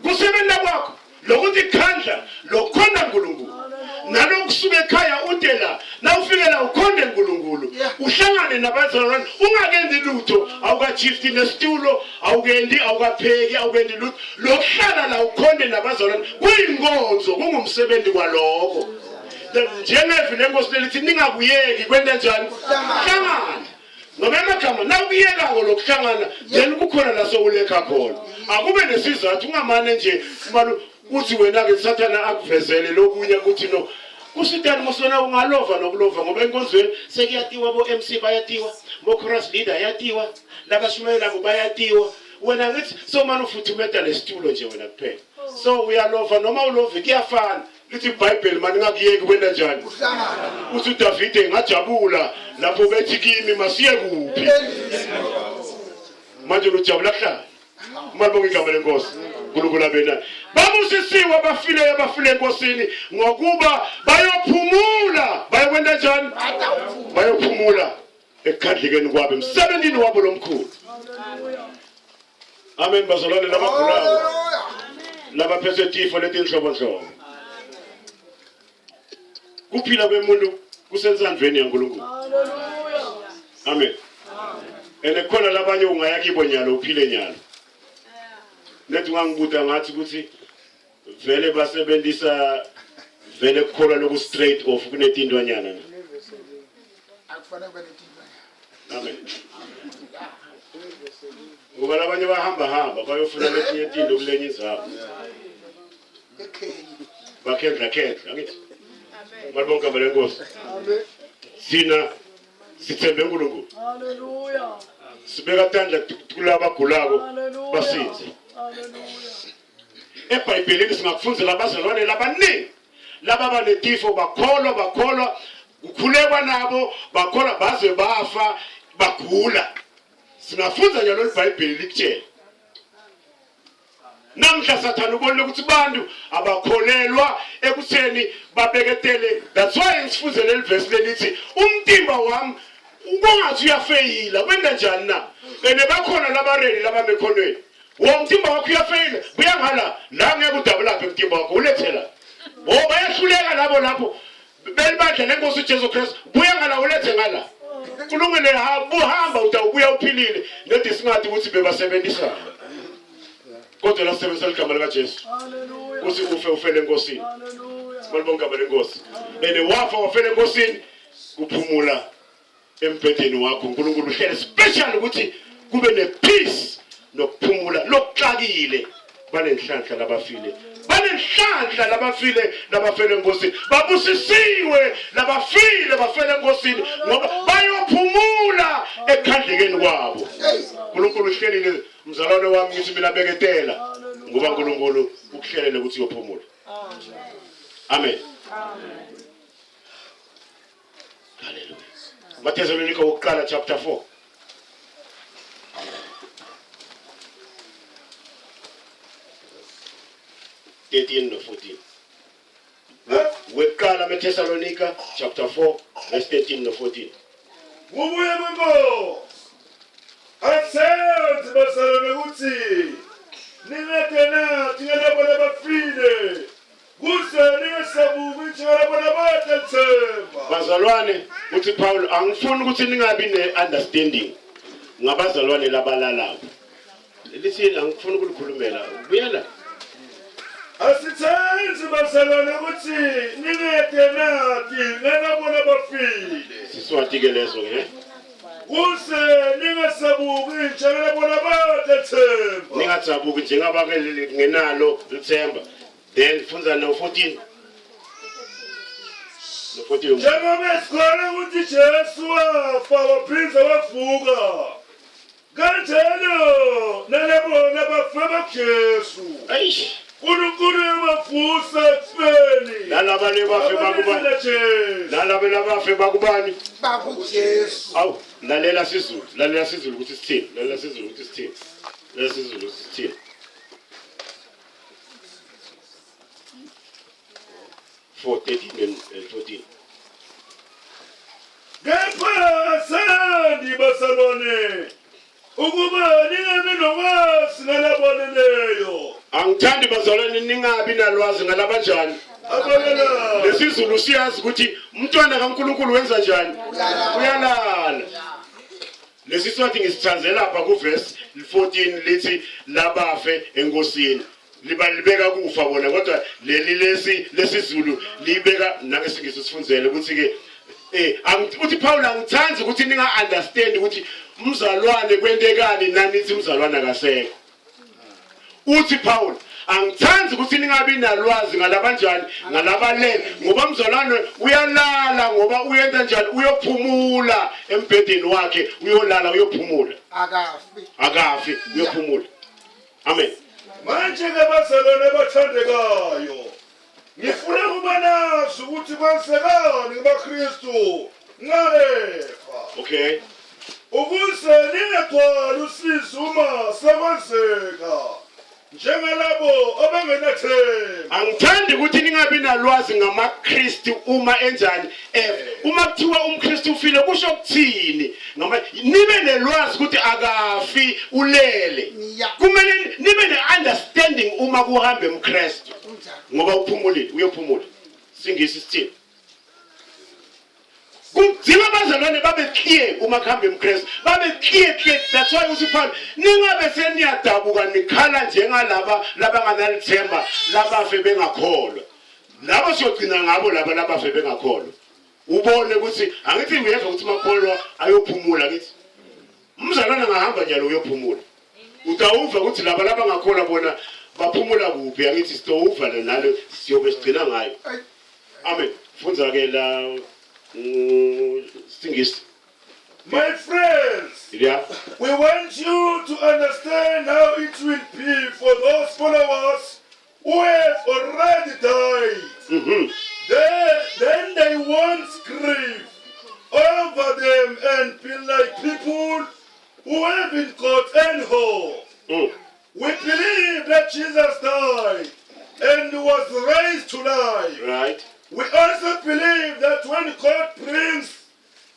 Kusebenza kwakho lokuthi khandla lokukhonda uNkulunkulu. Nalokusuka ekhaya ude la nawufike la ukhonde uNkulunkulu. Uhlangane nabazalwane ungakenzi lutho awukashifti nesitulo awukendi awukapheki awukendi lutho. Lokuhlala la ukhonde nabazalwane kuyinkonzo kungumsebenzi kwaloko. Njengevi lenkosi lelithi ningakuyeki kwenta njani? Hlangana. Ngoba amagama nawukuyekako lokuhlangana then kukhona la sowulekha khona. Akube nesizathu ungamane nje umane uthi wena ke sathana akuvezele lokunye ukuthi no kusitani musona ungalova nokulova ngoba enkonzweni sekuyatiwa bo MC bayatiwa bo chorus leader yatiwa labashumayelako bayatiwa wena ngithi sewumane ufuthumeta lesitulo nje wena kuphela so uyalova noma ulovi kuyafana lithi iBhayibheli mani ngakuyeki kwenta njani uthi uDavide ngajabula lapho bethi kimi masiye kuphi manje lujabula kuhlala malibonga igama lenkosi uNkulunkulu abe naye babusisiwe abafileyo abafile enkosini ngokuba bayophumula bayokwenta njani bayophumula ekukhandlekeni kwabo emsebenzini wabo lomkhulu amen bazalwane labagulako labaphethwe tifo letinhlobonhlobo kuphila kwemuntu kusensandvweni yaNkulunkulu amen ene khona labanye ungaya kibo nyalo uphile nyalo nethi ungangibuta ngathi ukuthi vele basebenzisa vele kukholwa loku straight off kunetintwanyana na Akufanele kube netintwanyana. Amen. Ngoba labanye bahamba hamba bayofuna letinye tinto kulenye indzawo. Ekhenya. Bakhendla khendla angithi. Malibonke igama lenkosi. Amen. Sina sithembe uNkulunkulu. Hallelujah. Sibeka tandla kulabagulako Hallelujah. basinze. Hallelujah. EBhayibhelini singakufundzela abazalwane labaningi laba banetifo bakholwa bakholwa kukhulekwa nabo bakholwa baze bafa bagula. Singafundza njalo iBhayibheli likutshela. Namhla sathana ubonile ukuthi bantu abakholelwa ekutheni babeketele. That's why ngisifunze leli verse lelithi umtimba wami ubongathi uyafeyila kwenda njani na? Ene bakhona labareli labamekhonweni. Wo mtimba wakho uyafeyila buya ngala la ngeke udabulaphe umtimba wakho ulethe la. Wo bayahluleka labo lapho belibandla lenkosi uJesu Kristu buya ngala ulethe ngala. Kulungile buhamba utawubuya uphilile nedi singathi ukuthi bebasebenzisana. Kodwa lasebenzisa igama lika Jesu. Hallelujah. Uthi ufe ufele enkosini. Hallelujah. Malibonke igama lenkosi. Ene wafa wafela enkosini kuphumula embhedeni wakho uNkulunkulu uhlele special ukuthi kube nepeace nokuphumula lokuxakile banenhlanhla labafile banenhlanhla labafile labafele enkosini babusisiwe labafile bafele enkosini ngoba bayophumula ekukhandlekeni kwabo uNkulunkulu uhlelile mzalwane wami ngithi mina beketela ngoba uNkulunkulu ukuhlelele ukuthi uyophumula amen Hallelujah. Mathesalonika wokuqala chapter 4. 13 no 14. Wokuqala Mathesalonika chapter 4 verse 13 no 14. Kubuye kwenkosi. Akusenzi bazalwane ukuthi ningade nathi ngalabo labafile kuze ningesabuki njengalabo labade lithemba. Bazalwane uthi Paul angifuni ukuthi ningabi ne-understanding ngabazalwane labalalako. Lithi angifuni ukulikhulumela. Buyela. Asithenzi bazalwane ukuthi ningede nathi ngalabo labafile Siswati ke leso ke. kuze ningesabuki njengalabo labade lithemba. Ningadzabuki njengabangenalo lithemba. Then fundza no 14. No 14. Njengoba sikholwa ukuthi Jesu wafa waphinde wavuka kanjalo nalabo labafe bakuJesu Eish. uNkulunkulu uyabavusa ekufeni Nalaba lebafe bakubani? Abamise Jesu Nalaba labafe bakubani? BakuJesu. Awu, lalela siZulu, lalela siZulu ukuthi sithini, lalela siZulu ukuthi sithini. Lalela siZulu ukuthi sithini. 4 13 and 14. Kepha sandi bazalwane ukuba ningabi nolwazi ngalabaleleyo. Angithandi bazalwane ningabi nalwazi ngalabanjani. Abalalayo. LesiZulu siyazi ukuthi umntwana kaNkulunkulu wenza njani? Uyalala. Lesiswati ngisithanze lapha kuverse 14 lithi labafe enkosini. Liba libeka kufa bona kodwa leli lesi lesizulu libeka nangesingisi sifundzele ukuthi ke uthi Paul angithandi ukuthi ninga understand ukuthi umzalwane kwentekani nanithi umzalwane akasekho. Uthi Paul angithandi ukuthi ningabi nalwazi ngalabanjani ngalabalele ngoba umzalwane uyalala ngoba uyenza njani uyophumula embhedeni wakhe uyolala uyophumula Akafi. Akafi uyophumula. Amen. Manje ke bazalwane abathandekayo ngifuna ukuba nazi ukuthi kwenzekani kubaKristu nxa efa. Okay. Ukuze ningagcwali usizi uma sekwenzeka njengalabo abangenathemba. Angithandi ukuthi ningabi nalwazi ngamaKristu uma enjani uma kuthiwa umKristu ufile kusho ukuthini noma nibe nelwazi ukuthi akafi ulele. Kumele nibe ne-understanding uma kuhambe umKristu ngoba uphumulile uyophumula. Singisi sithini? Kudinga abazalwane babe clear uma kuhambe umKristu babe clear clear. That's why uthi Paul ningabe seniyadabuka nikhala njengalaba labanganalithemba labafe bengakholwa. Labo siyogcina ngabo laba labafe bengakholwa. Ubone ukuthi angithi uyeva ukuthi makholwa ayophumula kithi. Umzalwane angahamba njalo uyophumula. Utawuva ukuthi laba labangakholwa bona baphumula kuphi angithi sitowuva nalo siyobe sigcina ngayo. Amen. Fundza ke la Singisi. My friends, Yeah. we want you to understand how it will be for those followers who have already died. Then they won't grieve over them and be like people who haven't got any hope. We believe that Jesus died and was raised to life. Right. We also believe that when God brings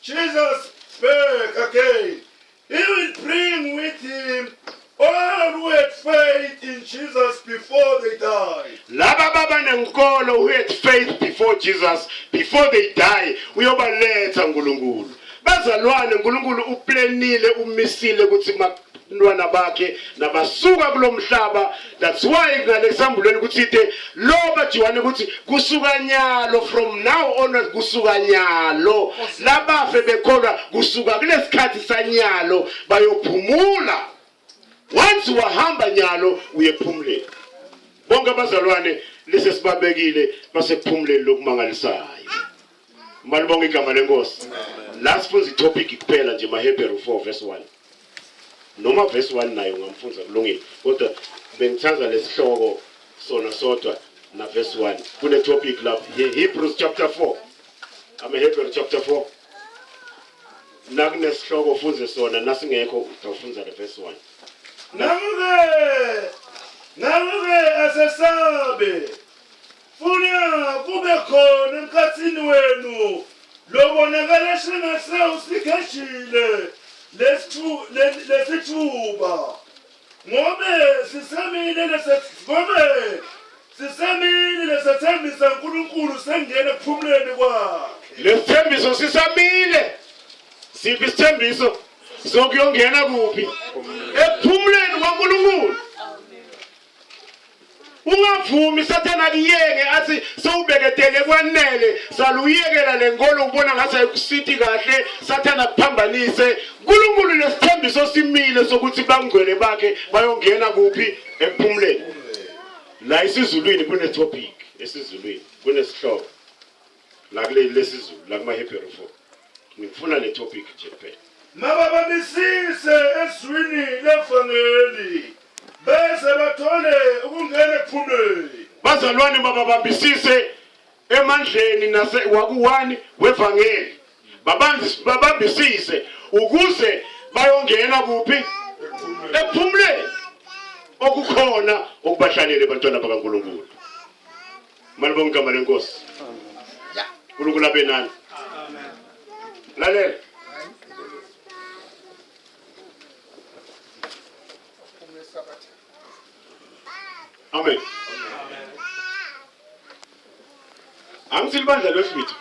Jesus back again, he will bring with him all who had faith in Jesus before they died. Laba baba nenkolo who had faith before Jesus, before they die, uyobaletha uNkulunkulu. Bazalwane uNkulunkulu uplanile umisile ukuthi bantwana bakhe nabasuka kulomhlaba. That's why ngalesambulweni ukuthi ite loba Johane ukuthi kusuka nyalo from now onwards kusuka nyalo labafe bekholwa kusuka kulesikhathi sanyalo bayophumula. Once wahamba nyalo uyephumuleni. Bonke abazalwane lesesibabekile basekuphumuleni lokumangalisayo. Malibonga igama lenkosi. La sifunza itopic kuphela nje maHebheru 4 verse 1. Noma verse 1 nayo ungamfunza kulungile kodwa bengithanda lesihloko sona sodwa na verse 1. Kune topic lapha Hebrews chapter 4. Ama Hebrews chapter 4. Nakunesihloko ufunze sona nasingekho utawufunza le verse 1. Ngakho-ke asesabe funa kube khona emkhathini wenu lobonakala sengase usikheshile lesithuba ngobe sisemile lesethembisa uNkulunkulu sengena ekuphumuleni kwakhe. Lesithembiso sisamile. Siphi isithembiso? Sokuyongena kuphi? Ekuphumuleni kwaNkulunkulu. Ungavumi Sathane akuyeke athi sewubeketele kwanele saluyekela lenkolo ubona ngathi ayikusiti kahle Sathane akuphambanise. uNkulunkulu lesithembiso simile sokuthi bangcwele bakhe bayongena kuphi? Ekuphumuleni. La isizulwini kune topic, esizulwini kunesihloko la kuleli lesizulu la kuma Hebrew 4. Ngifuna le topic nje kuphela. Mababambisise ezwini levangeli beze bathole ukungena ekuphumuleni. Bazalwane mababambisise emandleni nase wakuwani wevangeli. Babambisise ukuze bayongena kuphi? Ekuphumuleni okukhona okubahlalele abantwana bakaNkulunkulu. Malibonga igama lenkosi. uNkulunkulu abe nani. Lalela. Amen. Angithi libandla lwehlwitho.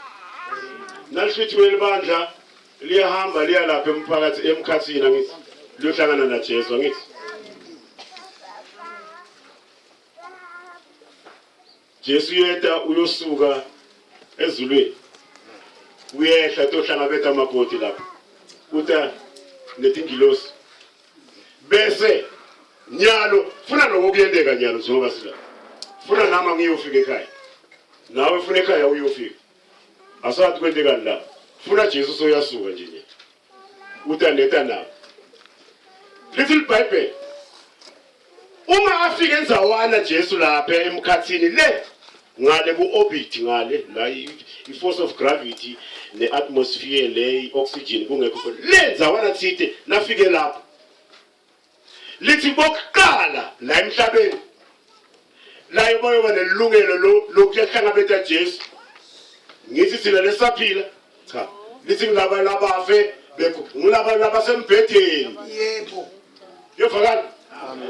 Nalihlwithiwe libandla liyahamba liya lapha emphakathi emkhathini angithi liyohlangana naJesu angithi. Jesu uyeta uyosuka ezulwini uyehla tohlangabeta amakoti lapha uta netingilosi bese nyalo funa lokho kuyenteka nyalo njengoba sila funa nami ngiyofika ekhaya nawe funa ekhaya uyofika asathi kwentekani la funa Jesu soyasuka nje nje uta neta nawe lithi libhayibheli uma afika enzawana Jesu lapha emkhathini le ngale ku-orbit ngale la i-force of gravity ne-atmosphere le i-oxygen kungekho khona le nzawana thide nafike lapho lithi bokuqala la emhlabeni la bayoba nelungelo lokuyahlangabeta Jesu ngithi thina lesaphila cha lithi ngilaba labafe ngilaba labasembhedeni yebo yovakala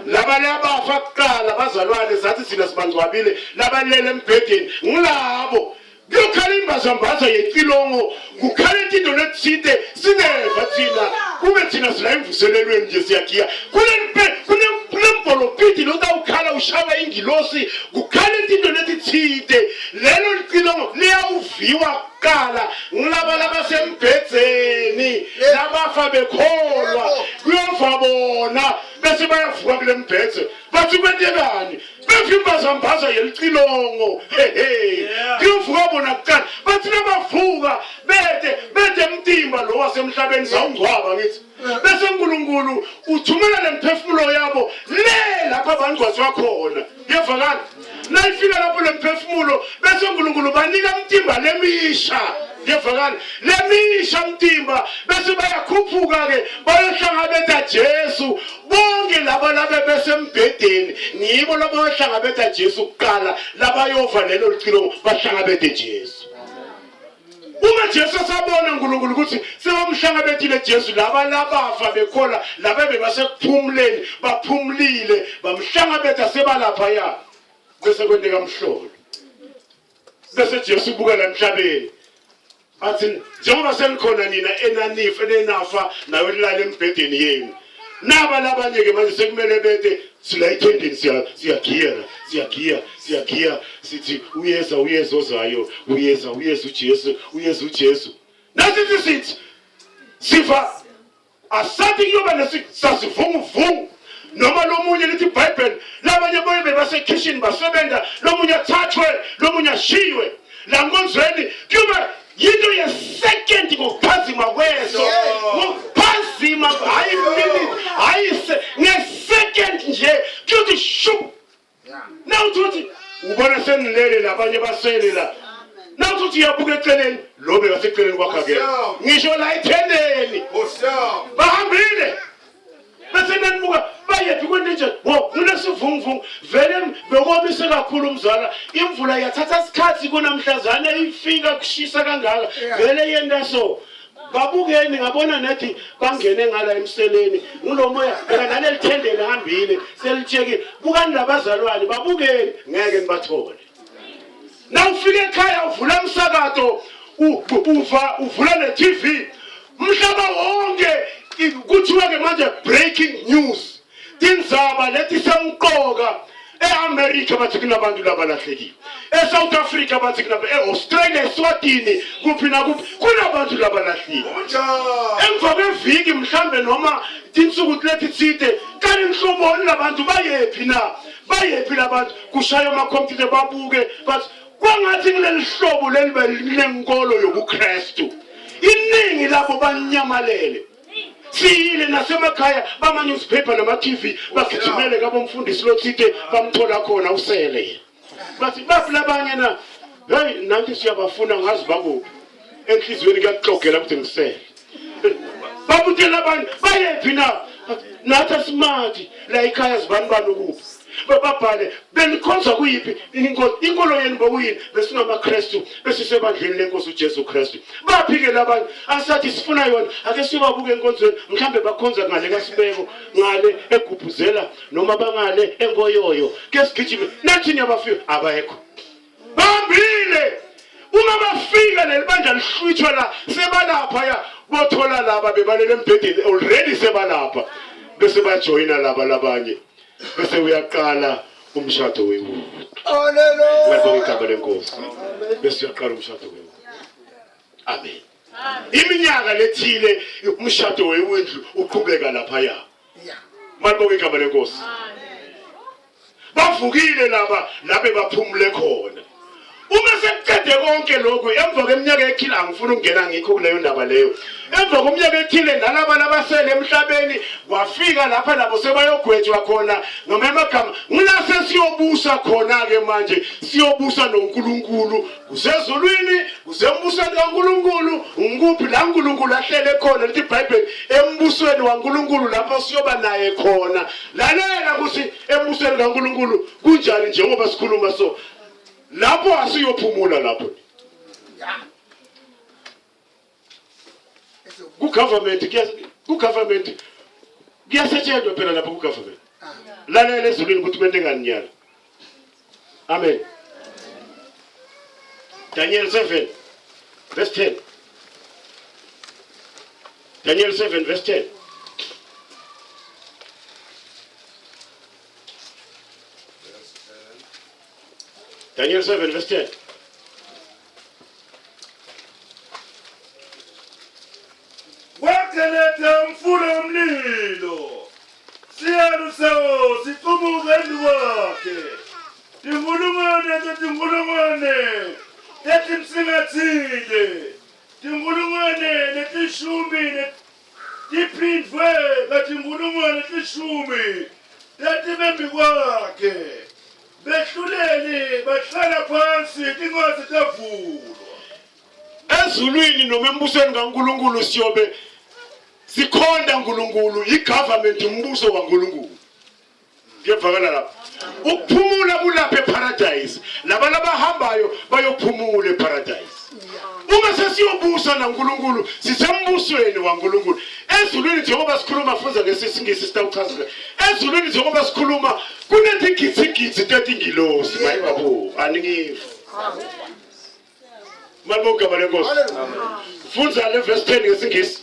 laba labafa kuqala bazalwane sathi thina sibangcwabile labalele embhedeni ngilabo kuyokhala imbazambaza yecilongo kukhala into lethinte singeva thina kube thina sila emvuselelweni nje siyagiya kunembolopiti lotawukhala ushawa ingilosi kukhala into letithinte lelo licilongo liyawuviwa kuqala ngilaba labasembhedzeni labafa bekholwa kuyova bona bese bayavuka kule mbhedze bathi kwentekani bephi imbazambaza yelicilongo hehe kuyovuka bona kuqala bathi nabavuka bede bede mtimba lo wasemhlabeni sawungcwaba ngithi bese uNkulunkulu uthumela lemphefumulo yabo le lapha abangcwatshwa khona Ngiyevakala. Nayifika lapho lemphefumulo bese uNkulunkulu banika umtimba lemisha. Ngiyevakala. Lemisha umtimba bese bayakhuphuka ke bayohlangabeta Jesu. Bonke laba labe besembhedeni ngibo labayohlangabeta Jesu kuqala labayova lelo licilongo bahlangabete Jesu. Uma Jesu esabona uNkulunkulu ukuthi sebamhlangabethile Jesu laba labafa bekhola laba bebasekuphumuleni baphumulile bamhlangabetha sebalapha ya bese kwenteka mhlolo bese Jesu ubuka la emhlabeni athi njengoba senikhona nina enanifa enenafa nawe nilala embhedeni yenu naba labanye ke manje sekumele bete sila ethendeni siyagiya siyagiya siyagiya sithi uyeza uyeza ozayo uyeza uyeza uJesu uyeza uJesu nathi sithi sifa asathi kuyoba nesasivunguvungu noma lomunye lithi iBhayibheli labanye boye bebasekhishini basebenza lomunye athathwe lomunye ashiywe la nkonzweni kuyoba yinto yesecond ngokuphazima kweso ngokuphazima hayi minute hayi ngesecond nje kuyothi shu nawuthi uthi ubona senilele labanye basele la nawuthi uthi uyabuka eceleni lo bekaseceleni kwakho ke ngisho la ethendeni bahambile bese nanibuka bayephi kwento nje wo kunesivunguvungu vele bekomise kakhulu umzala imvula yathatha isikhathi kunamhlazane ifika kushisa kangaka vele yenta so babukeni ngabona nethi bangene ngala emseleni ngulo moya bheka naleli thende lihambile selitshekile bukani labazalwane babukeni ngeke nibathole na ufika ekhaya uvula umsakato uva uvula ne-tv umhlaba wonke kuthiwa-ke manje breaking news tindzaba leti semqoka e-america bathi kunabantu labalahlekile e-south africa bathi e-australia eswatini kuphi nakuphi kunabantu labalahlile emva kweviki mhlambe noma tinsuku leti tsite kanti nhloboni labantu bayephi na bayephi labantu kushaya amakhompyutha babuke bathi kwangathi kuleli hlobo leli belinenkolo yobuKristu iningi labo banyamalele siyile nasemakhaya bama-newspaper nama-tv bagijimele kabomfundisi lothite bamthola khona usele yena bathi baphi labanye na heyi nanti siyabafuna ngazi bakuphi enhliziyweni kuyakuxogela ukuthi ngisele babutela abanye bayephi na nathi asimathi la ekhaya zibani bani ukuphi Bababhale benikhonza kuyiphi inkolo, inkolo yenu bokuyini? BesingamaKristu, besisebandleni lenkosi uJesu Kristu. Baphi-ke labanye? Asathi sifuna yona, ake sibabuke enkonzweni, mhlambe bakhonza ngale kaSibeko, ngale egubhuzela noma bangale enkoyoyo. Ke sigijime, nathi niyabafika, abekho. Bambile! Uma bafika leli bandla lihlwithwa la, sebalapha ya, bothola laba bebalele embhedeni already sebalapha. Bese bajoyina laba labanye. Bese uyaqala umshado wewulu. Hallelujah. Ngiyabonga igama lenkosi. Bese uyaqala umshado wewulu. Amen. Iminyaka lethile umshado wewindlu uqhubeka lapha ya. Yeah. Malibonga igama lenkosi. Bavukile laba labe baphumule khona. Uma sekuqede konke lokhu emva kweminyaka ethile, angifuni ukungena ngikho kuleyo ndaba leyo. Emva kweminyaka ethile nalaba labasele emhlabeni kwafika lapha nabo sebayogwetshwa khona noma amagama ngilase siyobusa khona ke manje, siyobusa noNkulunkulu kusezulwini, kusembusweni kaNkulunkulu. Ngikuphi la uNkulunkulu ahlele khona? Lithi iBhayibheli embusweni waNkulunkulu lapho siyoba naye khona. Lalela ukuthi embusweni kaNkulunkulu kunjani njengoba sikhuluma so. Lapho asiyophumula lapho. Yeah. Ku government ku government kuyasetshenzwa phela lapho ku government. Lalela ezulwini ukuthi kwentekani nyalo. Amen. Daniel 7 verse 10. Daniel 7 verse 10. Daniel 7 verse 10. Kwageleda umfula umlilo, siyalu sawo siqubuke embi kwakhe. Tinkulungwane tetinkulungwane tetimsingathile, tinkulungwane letishumi tiphindvwe katinkulungwane tishumi tatibembi kwakhe. Behluleli bahlala phansi, tincwadzi tavulwa. Ezulwini noma embusweni kaNkulunkulu siyobe sikhonda uNkulunkulu, igovernment, umbuso kaNkulunkulu. Kuyevakala lapho. Ukuphumula kulapha eparadise. Laba labahambayo bayophumula eparadise. Uma sesiyobusa naNkulunkulu, sisembusweni waNkulunkulu. Ezulwini njengoba sikhuluma, funza ngesingisi sitawuchaza. Ezulwini njengoba sikhuluma kunezigidzi tetingilosi, mayibabo, aningiva. Malibonga igama lenkosi. Funza le verse 10 ngesingisi.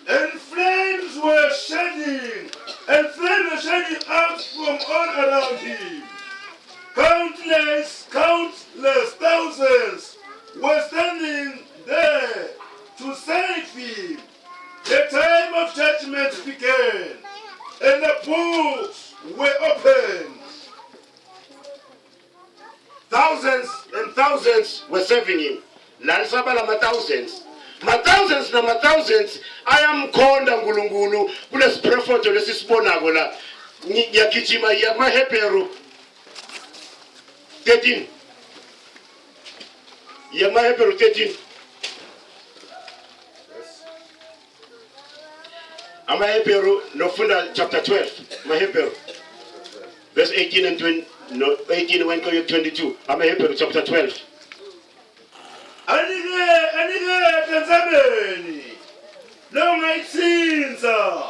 And flames were shedding, and flames were shedding out from all around him. Countless, countless thousands were standing there to save him. The time of judgment began, and the books were opened. Thousands and thousands were serving him. La lisabala ama-thousands. Ma-thousands nama-thousands ayamkhonda uNkulunkulu kulesiprofetho lesisibonako la. Ngiyagijima iya kumaHebheru 13. Iya kumaHebheru 13. AmaHebheru nofunda chapter 12, amaHebheru verse 18 and 20, no, 18 went to 22. AmaHebheru chapter 12. Anike anike entsabeni longayithinsa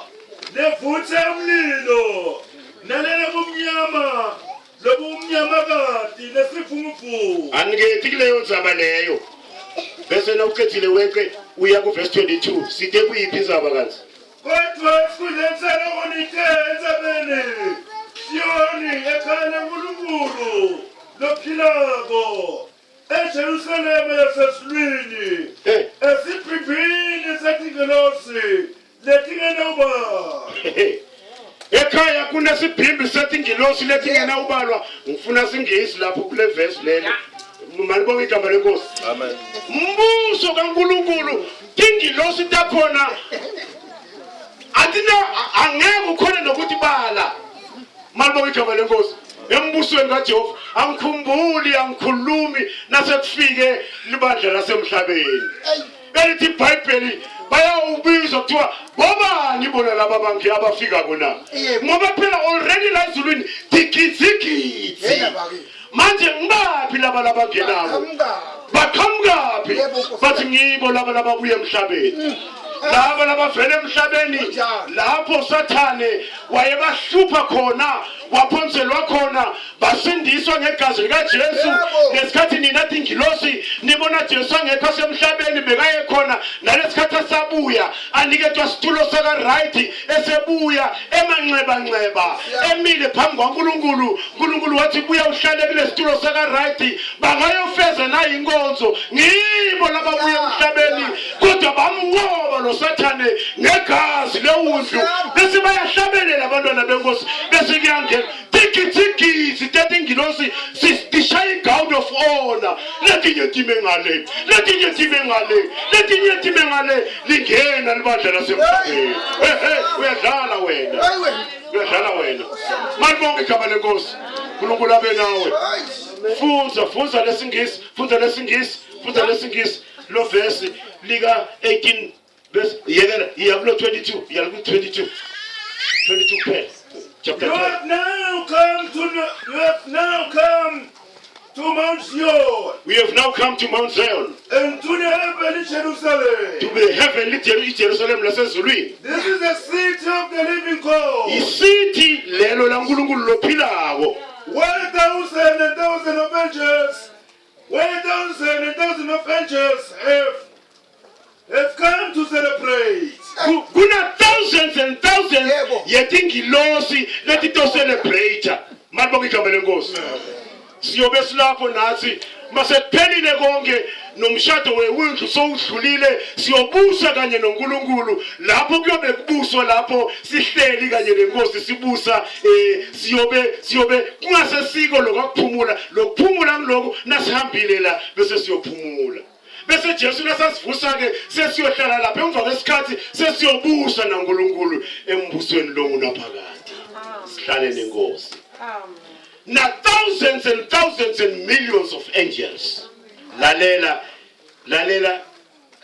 levuthe umlilo nalele kumnyama lobumnyama kati nesivunguvungu. Anikethi kuleyo ndzaba leyo. Bese nawuqedile wenke uya ku verse 22. Site kuyiphi indzaba kanti? Kodwa esikhundleni saloko nithe entsabeni Siyoni, ekhaya laNkulunkulu lophilako, eJerusalema yasezulwini, esibhibhini setingelosi letingenawubalwa. Ekhaya kunesibhimbi setingilosi letingenawubalwa. Ngifuna singisi lapho kule verse leli. Malibonge igama lenkosi. Amen. Mbuso kaNkulunkulu tingilosi takhona atina angeke ukhone nokuthi bala. Malibonge igama lenkosi. Embusweni kaJehova angikhumbuli angikhulumi nasekufike libandla lasemhlabeni. Elithi iBhayibheli Bayawubizwa kuthiwa bobani bona laba bantu abafika kona, ngoba phela already la ezulwini digidzigidzi. Manje ngibaphi laba labangenako? Baqhamukaphi? Bathi ngibo laba lababuya emhlabeni, laba labavela emhlabeni lapho Sathane wayebahlupha khona, waphonselwa khona, basindiswa ngegazi likaJesu. Ngesikhathi nina tingilosi nibona Jesu angekho asemhlabeni, bekaye khona nalesikhathi asabuya aniketwa situlo saka right, esebuya emanxebanxeba emile phambi kwaNkulunkulu. uNkulunkulu wathi buya uhlale kule situlo saka right, bangayofeza nayo inkonzo. Ngibo lababuya emhlabeni, kodwa bamnqoba lo Sathane ngegazi lewundlu. Bese bayahlabelela abantwana benkosi, bese kuyangena tigitsigitsi tetingilosi tishaya i-gown of honor. Letinye time ngale, letinye time ngale, letinye time ngale, lingena libandla lasemhlabeni. Ehe, uyadlala wena, uyadlala wena. Malibonke igama lenkosi. uNkulunkulu abe nawe. Fundza, fundza lesingisi, fundza lesingisi, fundza lesingisi lo verse lika 18 bese yekela iya kulo 22, iya ku 22, 22 kuphela, chapter You 12. have now come to you have now come to Mount Zion We have now come to Mount Zion and to the heavenly Jerusalem. To the heavenly Jerusalem lasezulwini. This is the city of the living God, Isithi lelo laNkulunkulu lophilako, where thousand and thousand of angels, where thousand and thousand of angels have come to celebrate. Kuna thousands and thousands yetingilosi letito-celebrate. Malibonke igama lenkosi. Siyobe silapho nathi masekuphelile konke, nomshado wewundlu sowudlulile, siyobusa kanye noNkulunkulu lapho. Kuyobe kubuswa lapho, sihleli kanye nenkosi sibusa. Siyobe kungasesiko lokuphumula, lokuphumula ngiloko nasihambile la, bese siyophumula, bese Jesu nasasivusa ke sesiyohlala lapha. Emva kwesikhathi sesiyobusa naNkulunkulu embusweni longunaphakade, sihlale nenkosi na thousands and thousands and millions of angels. Lalela, lalela,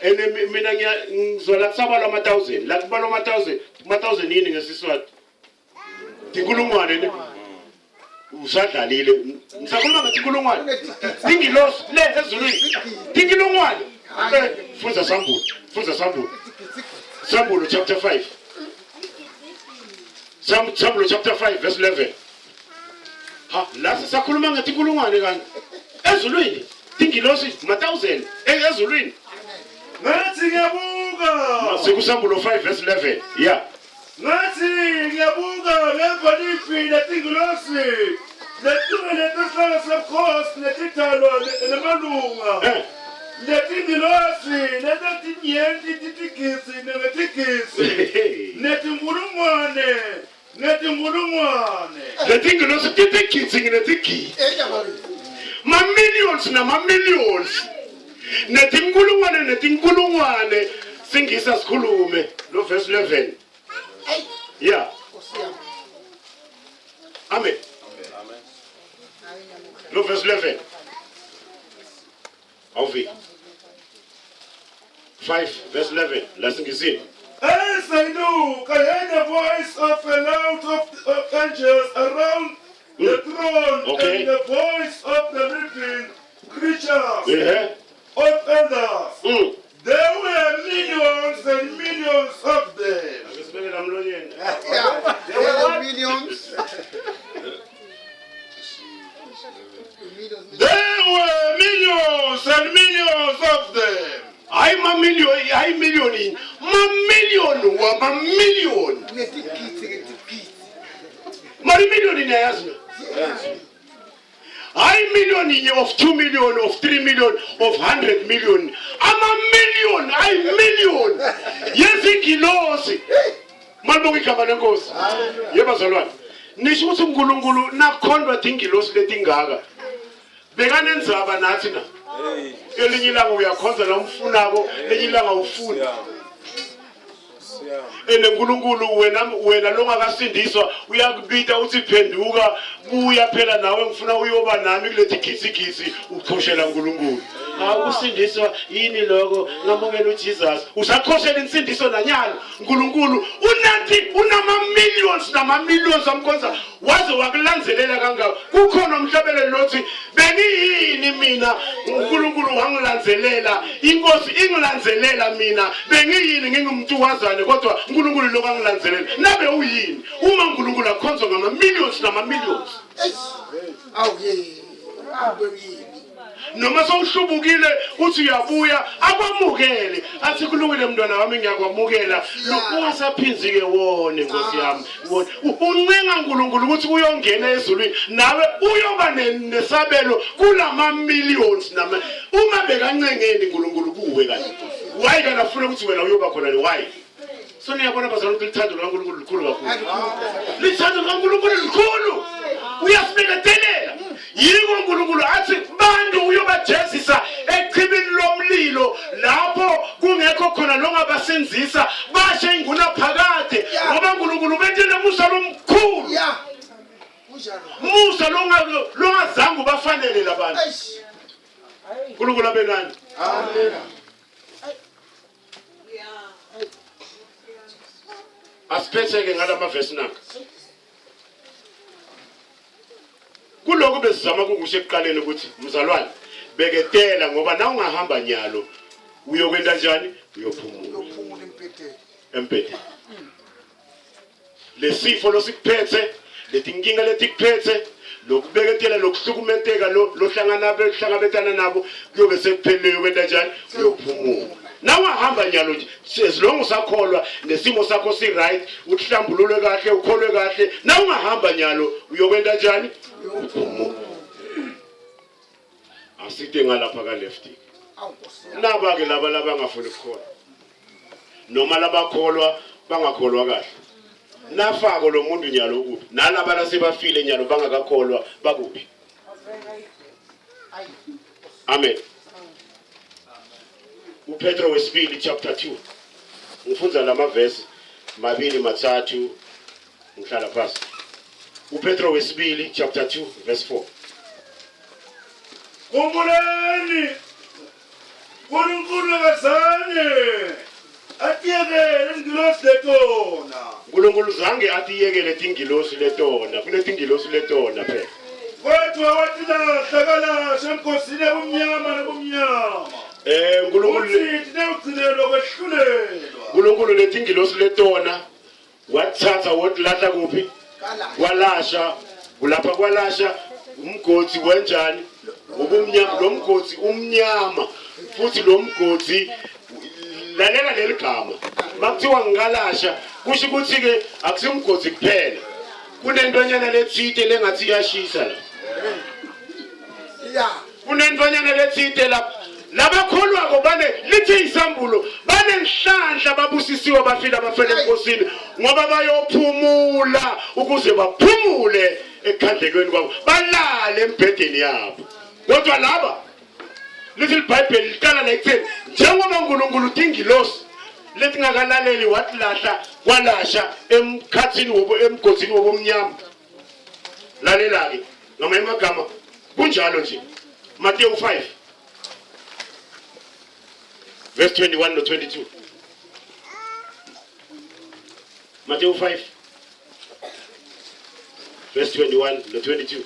ene mina ngizwa la kusabalwa ama-thousand, la kubalwa ama-thousand. Ama-thousand yini ngesiswati? Tinkulungwane ne? Usadlalile, ngisakhuluma ngetinkulungwane, tingilosi le ezulwini, tinkulungwane. Fundza Sambulo, fundza Sambulo, Sambulo chapter 5. Sambulo chapter 5 verse 11. Ha, la sisakhuluma ngetinkulungwane kanti ezulwini, tingilosi ma-thousand ezulwini. Ngathi ngiyabuka. Sekusambulo 5 verse 11, yeah. Ngathi ngiyabuka, ngeva livi letingilosi letime letihlalo sebukhosi netidalwa nemalunga. Letingilosi letetinyenti titigidzi nengetigidzi netinkulungwane ngetinkulungwane. Letingilosi titigidzi nginetigidzi, ma-millions nama-millions, netinkulungwane netinkulungwane. Singisa sikhulume lo verse 11, yeah. Amen. Lo verse 11 awuviki, 5 verse 11 lasingisini. As I look, I heard the voice of a lot of angels around the throne and the voice of the living creatures, of elders. There were millions and millions of them. Ake sibeke la mlonyeni. Yeah. There were millions. Millions. There were millions and millions of them. Hayi mamiliyoni, hayi miliyoni, mamiliyoni wamamiliyoni. Netigidzi ngetigidzi. Mali miliyoni niyayazi na? Hayi million inye of 2 million, of 3 million, of 100 million, ama-million, ayi million yezingilosi. Malibonke igama lenkosi. Yebazalwane, nisho ukuthi uNkulunkulu nakhondwa tingilosi letingaka bekanenzaba nathi na? Elinye ilanga uyakhonza la umfunako, elinye ilanga ufuni ene uNkulunkulu. Wena longakasindiswa uyakubita uthi phenduka, buya phela nawe, ngifuna uyoba nami kulethi gitsigitsi. Uchoshela uNkulunkulu. Awukusindiswa yini lokho? Ngamukela uJesus. Usakhoshela insindiso nanyalo. uNkulunkulu unathi unama millions nama millions amkhonza waze wakulandelela kangaka. Kukhona umhlabeleli lothi bengiyini mina uNkulunkulu wangilandelela, inkosi ingilandelela mina bengiyini ngingumntuwazane kodwa uNkulunkulu lokho angilandelela. Nabe uyini uma uNkulunkulu akhonzwa ngama millions nama millions? Awu ye. Awu yini. Noma sowuhlubukile uthi uyabuya akwamukele athi kulungile mntwana wami ngiyakwamukela, ungasaphinzi-ke wone nkosi yami wone. Uncenga uNkulunkulu ukuthi uyongena ezulwini nawe uyoba nesabelo kulama millions nama uma bekancengeni uNkulunkulu kuwe kanje why kana afuna ukuthi wena uyoba khona le why? So niyabona bazalwane ukuthi lithando likaNkulunkulu likhulu kakhulu. Lithando likaNkulunkulu likhulu. Uyasibeketelela. Yiko uNkulunkulu athi bantu uyobajezisa echibini lomlilo lapho kungekho khona longabasenzisa bashe inguna phakade ngoba uNkulunkulu ubethele musa lomkhulu. Yeah. Kunjalo. Musa longazange ubafanele labantu. Eish. uNkulunkulu abe nani. Amen. Asiphetheke ngalamavesi naka. Kuloko besizama kukusho ekuqaleni ukuthi mzalwane beketela ngoba na ungahamba nyalo uyokwenta njani? Uyophumula Uyophumula embhedeni. embhedeni. Lesifo losikuphethe, letinkinga letikuphethe, lokubeketela lokuhlukumeteka lo lohlangana behlangabetana nabo kuyobe sekuphelile uyokwenta njani? Uyophumula. Na ungahamba nyalo nje as long usakholwa nesimo sakho si right uhlambululwe kahle ukholwe kahle na ungahamba nyalo uyokwenta njani? Uyophumula. Asite ngalapha ka left. Awu Nkosi yami. Naba ke laba labangafuni ukukholwa noma labakholwa bangakholwa kahle. Nafako lo muntu nyalo ukuphi? Nalaba lasebafile nyalo bangakakholwa bakuphi? Amen. uPetro wesibili chapter 2 ngifunda lamavesi mabili mathathu ngihlala phansi. uPetro wesibili chapter 2 verse 4. Khumbulani uNkulunkulu akazange atiyekele ingilosi letona. uNkulunkulu zange atiyekele tingilosi letona, kunetingilosi letona phela. Kodwa watilahla kalasha emkhosini ebumnyama nobumnyama. uNkulunkulu Uthi tinewugcinelwa kwehlulelwa. uNkulunkulu letingilosi letona wathatha wotilahla kuphi? Kala. Kwalasha. Kulapha kwalasha umgodi wenjani? Ubumnyama. Lo mgodi umnyama futhi lo mgodi lalela leli gama makuthiwa ngikalasha kusho ukuthi ke akusimgodi kuphela kunentwanyana lethite lengathi iyashisa la Yeah. kunentwanyana lethite lapha labakholwako bane lithi isambulo banenhlanhla babusisiwe bafile abafele enkosini ngoba bayophumula ukuze baphumule ekukhandlekweni kwabo balale embhedeni yabo. Kodwa laba lithi iBhayibheli liqala la ekutheni njengoba uNkulunkulu utingilosi letingakalaleli watilahla kwalasha emkhathini wobo emgodini wobumnyama. Lalela-ke ngamanye amagama kunjalo nje. Mateyu 5 verse 21 no 22. Mateyu 5 verse 21 no 22.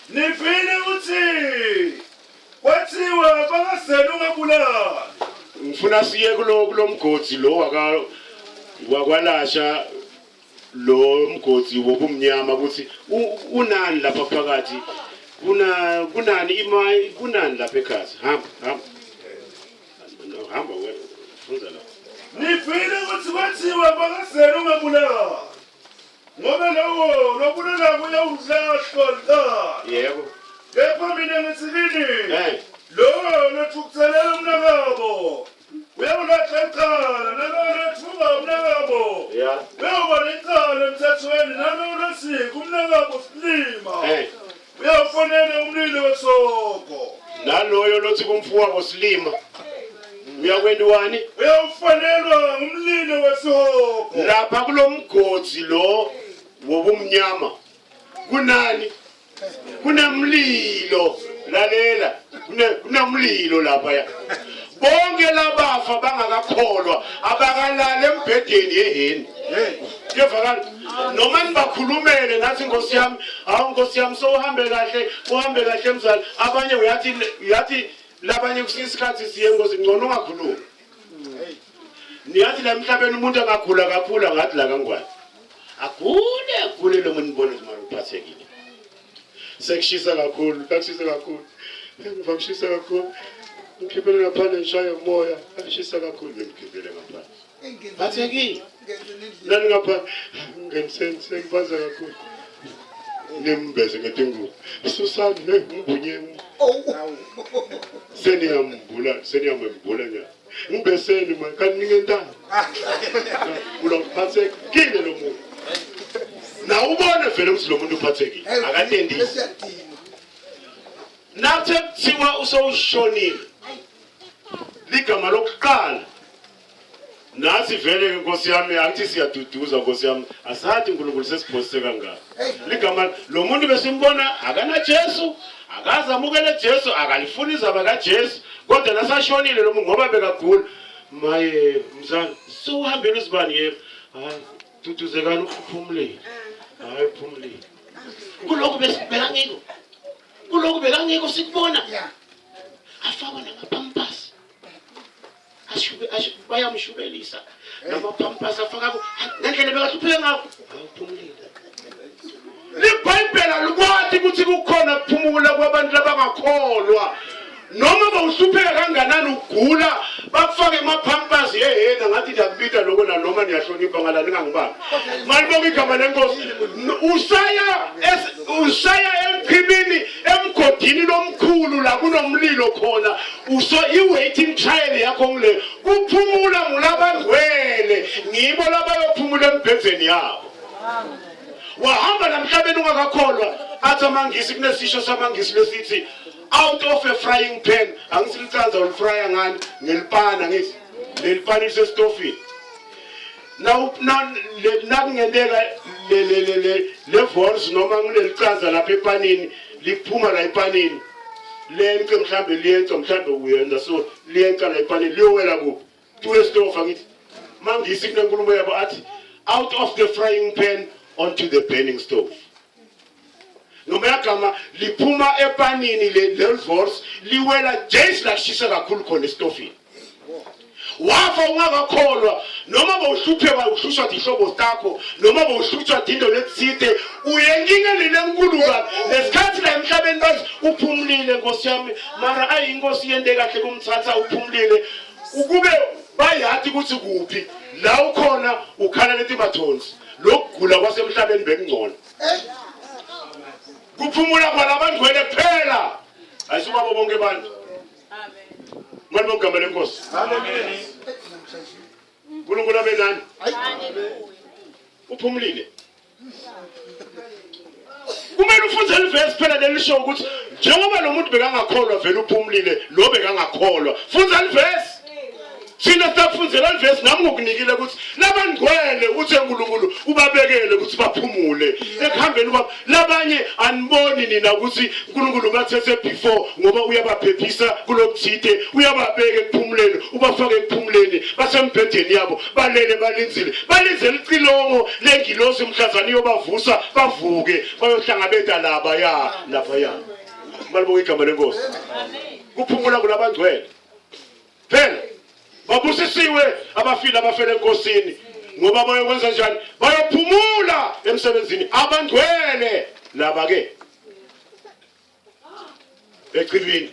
Nivile ukuthi kwathiwa bangasele ungabulali. Ngifuna siye kulo kulomgodi lo waka wakwalasha lo mgodi wobumnyama ukuthi unani lapha phakathi kuna kunani ima kunani lapha ekhaya. Hamba hamba hamba wena funza lapha. Nivile ukuthi kwathiwa bangasele ungabulali. Ngoba lowo lobulala uyawulahlwa licala. Yebo. Kepha mina ngithi kini lowo lothukuthelela umnakabo uyawulahla icala, nalowo lothuka umnakabo uyawuba necala emthethweni, nalowo losika umnakabo silima uyawufonela umlilo wesoko. Naloyo lothi kumfowabo silima uyakwentiwani? Uyawufanelwa ngumlilo wesihogo. Lapha kulomgodi lo wobumnyama kunani? Kunemlilo, lalela, kunemlilo lapha ya. Bonke labafa bangakakholwa abakalala embhedeni yeheni. Kuyevakala noma nibakhulumele nathi nkosi yami, hawu nkosi yami sowuhambe kahle, uhambe kahle mzali. Abanye uyathi labanye kusinye isikhathi siye nkosi ngcono ungakhulumi. Niyathi la emhlabeni umuntu angakhula kakhulu angathi la kangwane. Agule agule lo muntu nibone ukuthi mara uphathekile. Sekushisa kakhulu, kakushisa kakhulu. Ngiva kushisa kakhulu. Ngikhiphele ngaphandle ngishaye umoya, akushisa kakhulu ngimkhiphele ngaphandle. Phathekile. Nani ngapha ngeniseni sekubaza kakhulu. Nimbeze ngetingubo. Susani hey umbunye. Seniyambula, seniyamembula nya. Ngibeseni man, kanti ningentani? Ulophathekile lo muntu. Na ubone vele ukuthi lo muntu uphathekile. Akatendisi. Nathe kuthiwa usowushonile. Ligama lokuqala nathi vele ke nkosi yami angithi siyaduduza nkosi yami asathi uNkulunkulu sesiphosise kangaka ligama lo muntu besimbona akana Jesu akaze amukele Jesu akalifuni izaba kaJesu kodwa nasashonile lo muntu ngoba bekagula maye mzali sowuhambela uzibani yebo hayi duduzekani uphumulile hayi uphumulile kulokhu besibheka ngiko kulokhu bekangekho sikubona afakwa namapampasi bayamshubelisa namapampasi afaka ngendlela bekahlupheke ngakho awuphumulile libhayibheli alikwati ukuthi kukhona kuphumula kwabantu labangakholwa noma bawuhlupheka kanganani ugula bakufake emaphampasi yehena ngathi ngiyakubita lokho na noma niyahlonipha ngala ningangibambi malibonga igama lenkosi usaya usaya emchibini emgodini lomkhulu la kunomlilo khona uso i-waiting trial yakho ngile kuphumula ngulabangcwele ngibo labayophumula embhedzeni yabo wahamba namhlabeni ungakakholwa athi amangisi kunesisho samangisi lesithi out of a frying pan angithi licanza ulifrya ngani ngelipana ngithi lelipana lisesitofini nakungenteka le vols noma kulelicanza lapha epanini liphuma la epanini lence mhlambe liyenca mhlambe uyenza so liyenca la epanini liyowela kuphi tuwe esitofu angithi mangisi kunenkulumo yabo athi out of the frying pan onto the burning stove noma yagama liphuma epanini lelivorce liwela jesi la kushisa kakhulu khona esitofini wafa ungakakholwa noma bowuhlupheka uhlushwa tihlobo takho noma bowuhlutshwa dindo letsite uye enkingeni lenkulu kabi lesikhathi la emhlabeni bathi uphumulile nkosi yami mara ayi inkosi yente kahle kumthatha uphumulile ukube bayati ukuthi kuphi la ukhona ukhala letimathonsi lokugula kwasemhlabeni bekungcono kuphumula kwalabangcwele kuphela ayisubabo bonke abantu mani bogama lenkosi uNkulunkulu abe nani uphumulile kumele ufunde livesi phela lelisho ukuthi njengoba lo muntu bekangakholwa vele uphumulile lo bekangakholwa fundza livesi thina siyafundzela livesi nami ngokunikile ukuthi labangcwele uthe uNkulunkulu ubabekele ukuthi baphumule ekuhambeni kwabo labanye aniboni nina ukuthi uNkulunkulu ubathethe before ngoba uyabaphephisa kulokuthide uyababeka ekuphumuleni ubafake ekuphumuleni basembhedeni yabo balele balinzile balinzele icilongo lengilosi mhlazane iyobavusa bavuke bayohlangabeta laba ya lapha ya malibonga igama lenkosi kuphumula kulabangcwele phela babusisiwe abafile abafele enkosini ngoba bayokwenza njani bayophumula emsebenzini abangcwele laba ke echibini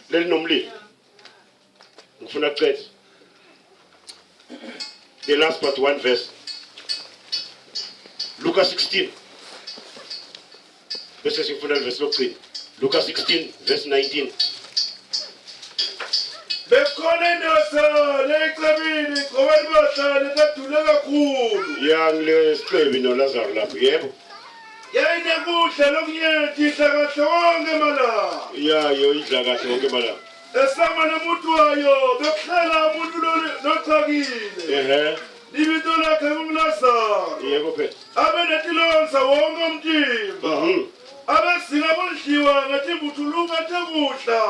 lelinomlilo ngifuna kucetha the last but one verse Luka 16 bese sifuna verse lokugcina Luka 16 verse 19 Bekukhona indodana ecebile igcoka libahlane kadule kakhulu. Ya ngile sicebi noLazaro lapho yebo. Yayinekudla lokunyenti idla kahle wonke malanga. Ya yo idla kahle wonke malanga. Esama nomuntu wayo bekuhlala umuntu lochakile. Ehhe. Libito lakhe kunguLazaro. Yebo phela. Abe netilonza wonke umtimba. Abezinga kudliwa ngetimbuthuluka tekudla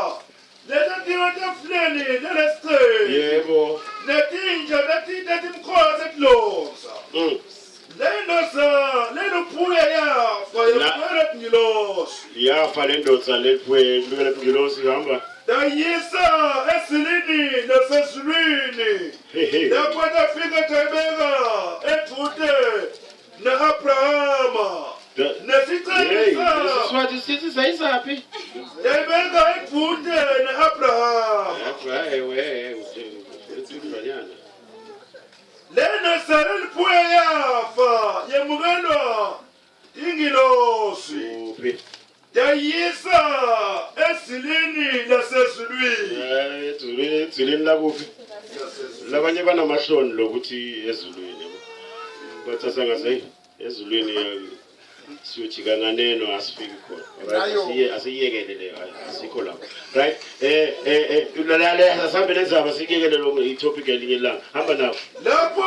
letentiwe etafuleni lelesicebi. Yebo. Netinja letimkhotsa etilonza. Lendoda leluphuya yafa yemukela tingilosi. Yafa le ndoda lephuya yemukela tingilosi hamba. Tayisa ezulwini nasezulwini. Lapho tafika tayibeka edvute na-Abrahama. Nesicebi sabo. Siswati sithi sayisaphi? Yayibeka edvute na-Abrahama. Ewe, uthulanyana. Lena sale liphuya yafa yemukelwa ingilosi. Uphi? Yayisa ezulwini lasezulwini. Ezulwini, ezulwini lakuphi? Labanye banamahloni lokuthi ezulwini yabo. Bathatha ngaze ezulwini siyojika nganeno asifiki khona. Right? Nayo. Asiyekele le asikho lapho. Right? Lalela asambe lenzaba siyekele lo i-topic elinye ilanga. Hamba nawo. Lapho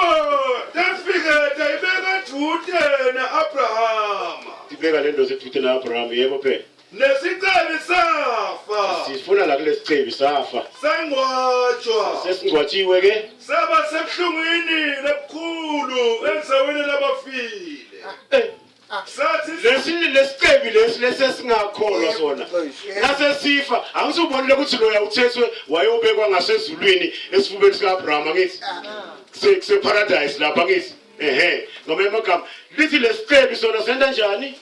tafika tayibeka edvute na-Abrahama. Tibeka le ndoda edvute na-Abraham yebo phela. Nesicebi safa. Sifuna la kulesicebi safa. Sangcwatshwa. Sesingcwatshiwe ke. Saba sebuhlungwini lobukhulu endzaweni labafile. Sathi Lesi lesicebi lesi lesesingakholwa sona. Nasesifa angisubonile ukuthi loya uthethwe wayobekwa ngasezulwini esifubeni sika-Abraham angithi. Kuse paradise lapha angithi. Ehhe, ngamanye amagama lithi lesicebi sona senta njani?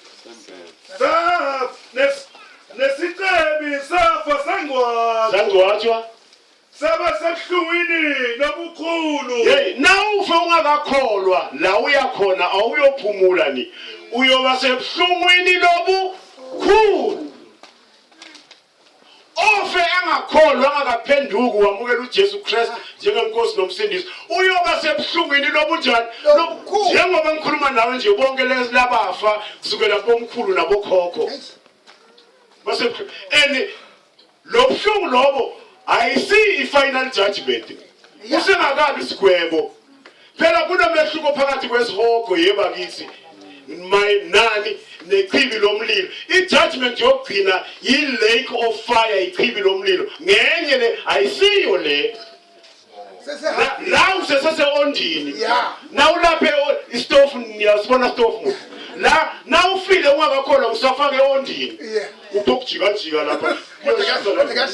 Nesicebi safa sangcwatshwa. Sangcwatshwa. Saba sebuhlungwini lobukhulu. Hey, nawufe ungakakholwa la uya khona awuyophumula ni. Uyoba sebuhlungwini lobukhulu. Ofe angakholwa angakaphenduki wamukela uJesu Kristu njengenkosi nomsindisi uyoba sebuhlungwini lobunjani? Lobukhulu. Njengoba ngikhuluma nawe nje bonke lezi labafa kusukela bomkhulu nabokhokho. And lobuhlungu lobo ayisi i-final judgment. Usengakabi isigwebo. Phela kunomehluko phakathi kwesihogo yebakithi nani nechibi lomlilo. I-judgment yokugcina yi-lake of fire, ichibi lomlilo. Ngenye le ayisiyo le. La usesese-ondini. Nawulaphe isitofu niyasibona isitofu. La nawufile ungakakholwa usafake e-ondini. Upho kujikajika lapha.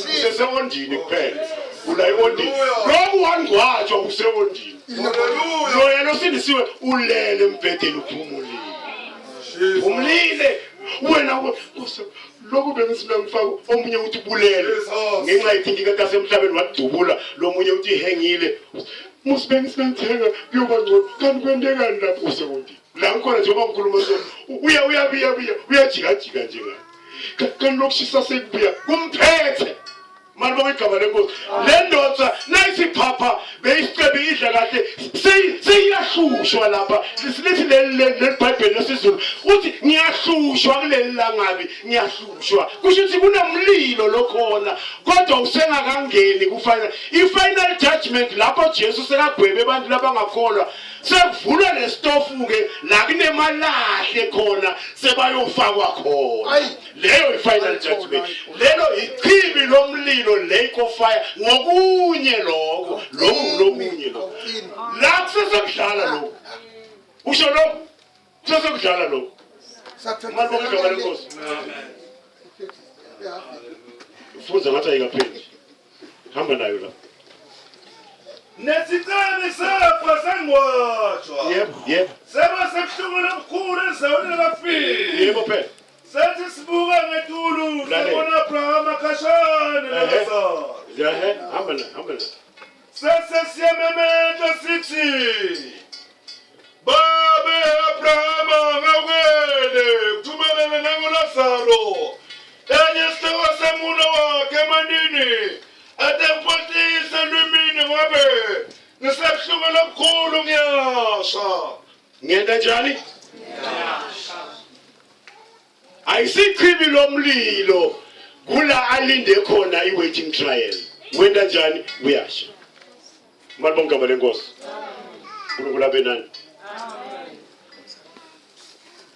Usese-ondini kuphela. Ula e-ondini. Lokhu wangcwatshwa use-ondini. Loya losindisiwe ulele embhedeni uphumulile. Phumulile. Wena lokhu bengisina ngifaka omunye uthi bulele. Ngenxa yethi tasemhlabeni wadubula lo munye uthi ihengile. Musi bengisina ngithenga kuyoba ngcono. Kanti kwentekani lapho use-ondini? La ngikhona njengoba ngikhuluma so uya uyabuya buya uyajikajika nje ngani. Kanti lokushisa sekubuya kumphethe. Malibonga igama lenkosi. Le ndoda nayisiphapha beyisicebi idla kahle seyiyahlushwa lapha. Lithi leli Bhayibheli lesiZulu uthi ngiyahlushwa kuleli langabi ngiyahlushwa. Kusho ukuthi kunomlilo lokhona kodwa usengakangeni ku final. I-final judgment lapho Jesu sekagwebe abantu labangakholwa sekuvulwa lesitofu ke la kunemalahle khona sebayofakwa khona. Leyo i-final judgment. Lelo ichibi lomlilo, lake of fire. Ngokunye lokho, lokhu lokunye lokho. La kusesekudlala lokho. Usho lokho kusesekudlala lokho. Malibonga igama lenkosi. Funza ngathi ayikapheli. Hamba nayo la. Nesicebi safa sangcwatshwa. Yebo, yebo. Saba sebuhlungwini obukhulu endzaweni labafile. Yebo phela. Sathi sibuka ngetulu Lalela. sabona Abrahama khashane naLazaro. Ehe, hamba nayo, hamba nayo. Sase siyamemeta sithi Babe Abrahama ngawukele kuthumelele nangoLazaro enye isihloko semuno wakhe emanini atemphathise lwimini ngobe ngisebuhlungu lobukhulu ngiyasha. Ngenta njani? Ayisichibi lomlilo kula alinde khona i-waiting trial. Wenta njani? Uyasha. Malibonga igama lenkosi. uNkulunkulu abe nani.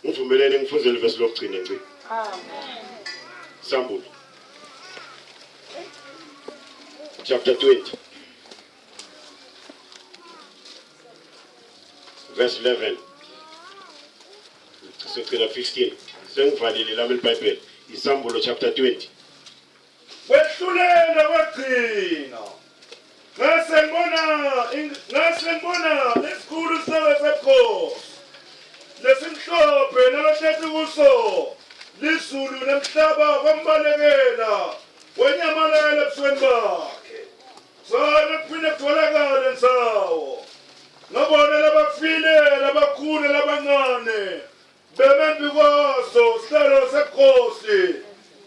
Ngivumelene ngifunze levesi lokugcina nci. Amen. Sambulo chapter 20 verse 11 sicela 15. Sengivalile lami iBhayibheli. Isambulo chapter 20. Kwehlulela kwagcina. Ngase ngibona lesikhulu sihlalo sebukhosi lesimhlophe nalohleti kuso. Lizulu nemhlaba kwambalekela, wenyamalala ebusweni bakhe. Sona kuphinde kutholakale ndzawo. Ngabona labafile, labakhulu labancane, beme embi kwaso sihlalo sebukhosi.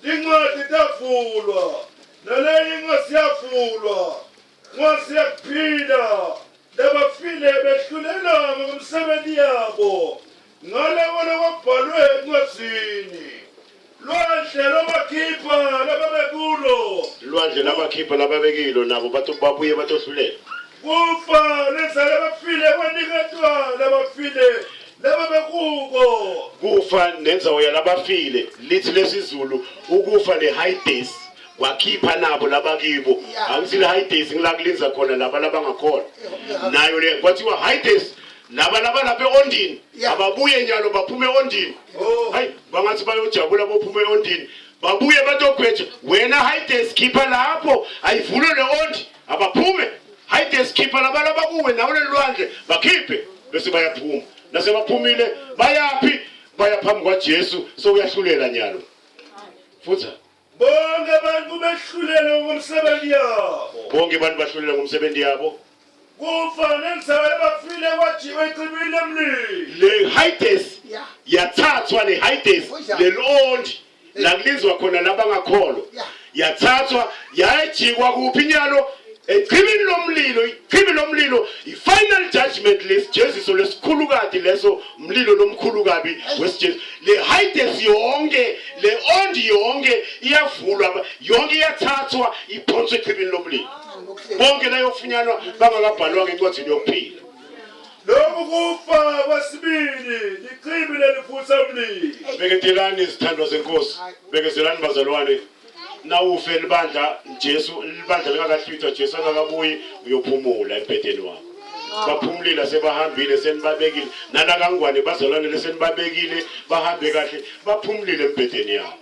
Tincwadi tavulwa, naleyo incwadi yavulwa, incwadi yekuphila. Labafile behlulelwa ngokomsebenzi yabo ngaloko lokubhalwe encwadzini. Lwandle lwabakhipha lababekulo. Lwandle labakhipha lababekilo, nabo bato babuye batohlulela. Kufa nendzawo yabafile kwaniketwa labafile lababekuko. Kufa nendzawo yalabafile, lithi lesizulu ukufa ne-Hades kwakhipha nabo labakibo. Angithi le-Hades ngila kulinza khona laba labangakhona nayo le kwathiwa Hades, laba laba lapha e-ondini. Ababuye nyalo baphume e-ondini. Oh. Hayi, bangathi bayojabula bophume e-ondini, babuye batogweja wena Hades, khipha lapho, ayivulwe le ondi, abaphume. Hades, khipha laba labakuwe nawe lelwandle, bakhiphe, bese bayaphuma. Nasebaphumile bayaphi? Baya phambi kwaJesu, sowuyahlulela nyalo futha. Bonke abantu behlulelwe ngokomsebenzi yabo. Bonke abantu bahlulela ngomsebenzi yabo. Kufa nendzawo yabafile kwajiwa echibini lemlilo. Le Hades yathathwa le Hades, lelondi la kulizwa khona labangakholwa, yathathwa yajikwa kuphi nyalo? Echibini lomlilo. Ichibi lomlilo, i-final judgment, lesijeziso lesikhulu kade leso, umlilo lomkhulu kabi wesijeziso. Le Hades yonke, le ondi yonke iyavulwa, yonke iyathathwa, iphonswe echibini lomlilo, bonke layofunyanwa bangakabhalwanga encwadini yokuphila. Lokhu kufa kwesibili, lichibi lelivutha umlilo. Bekezelani, izithandwa zenkosi, bekezelani, bazalwane. Nawufe libandla Jesu, libandla lingakahlwithwa, Jesu angakabuyi, uyophumula embhedeni wakho. Baphumulile, sebahambile, senibabekile nalakangwane bazalwane, lesenibabekile bahambe kahle, baphumulile embhedeni yabo.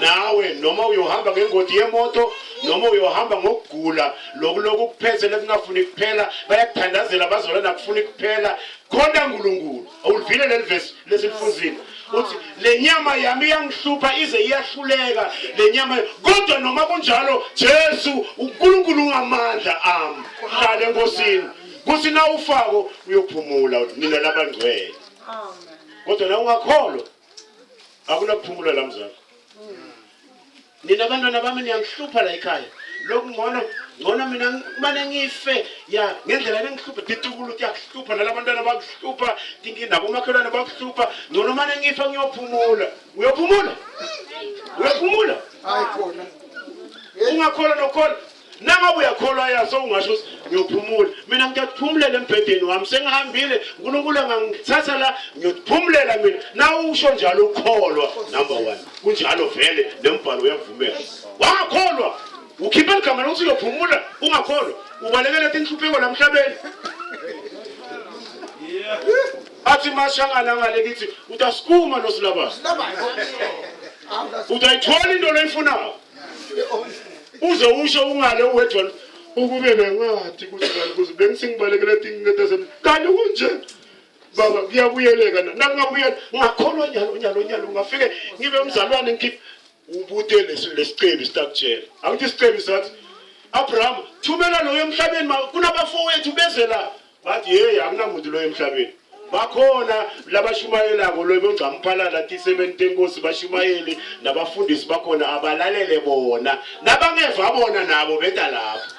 Nawe noma uyohamba ngengodi yemoto, noma uyohamba ngokugula loku lokhu kuphethe lekungafuni kuphela, bayakuthandazela bazalwane, akufuni kuphela khona. Nkulunkulu awulivile leli vesi lesilifunzile, uthi le nyama yami iyangihlupha ize iyahluleka le nyama, kodwa noma kunjalo Jesu uNkulunkulu ungamandla ami. Hlala enkosini, kuthi na ufako uyophumula, nina labangcwele. Amen. Kodwa na ungakholwa akunakuphumula la, mzali. Nina abantwana bami niyangihlupha la ekhaya, lokhu ngcono ngcono mina kumane ngife ya ngendlela nengihlupha. Titukulu tiyakuhlupha, nalabantwana bakuhlupha, nabomakhelwane bakuhlupha, ngcono mane ngife ngiyophumula. Uyophumula, uyophumula. Hayi khona. Ungakholwa nokholwa, nangabe uyakholwa yaso ungasho ukuthi ngiyophumula mina, ngiyakuphumulela embhedeni wami, sengihambile, uNkulunkulu angangithatha la, ngiyokuphumulela mina. Na usho njalo ukholwa, number one, kunjalo vele, nembhalo uyakuvumela. Wangakholwa ukhipha ligama lokuthi uyophumula, ungakholwa ubalekele tinhlupheko lamhlabeni. Athi mashangana ngale kithi utasikuma nosilabasi. Laba. Awula. Utayithola into loyifunayo, uze usho ungale uwedwa, ukube bengathi kuthi kanti kuze bengisingibalekele tinto kanti kunje baba, kuyabuyeleka na nakungabuyela ngakholwa nyalo nyalo nyalo, ngafike ngibe umzalwane, ngikhiphe ubute lesicebi sitakutshela. Angithi isicebi sathi, "Abraham, thumela loyo emhlabeni, kunabafowethu beze la." Bathi, "Hey, akunamuntu loyo emhlabeni." Bakhona labashumayelako loyo bongcamphalala tisebenti tenkosi, bashumayeli nabafundisi bakhona, abalalele bona, nabangeva bona nabo beta lapho.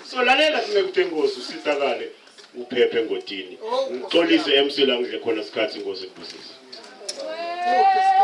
So lalela sinceku tenkosi, usitakale, uphephe engodini. Ngixolise, MC, la ngidle khona isikhathi. Inkosi ikubusise. Okay.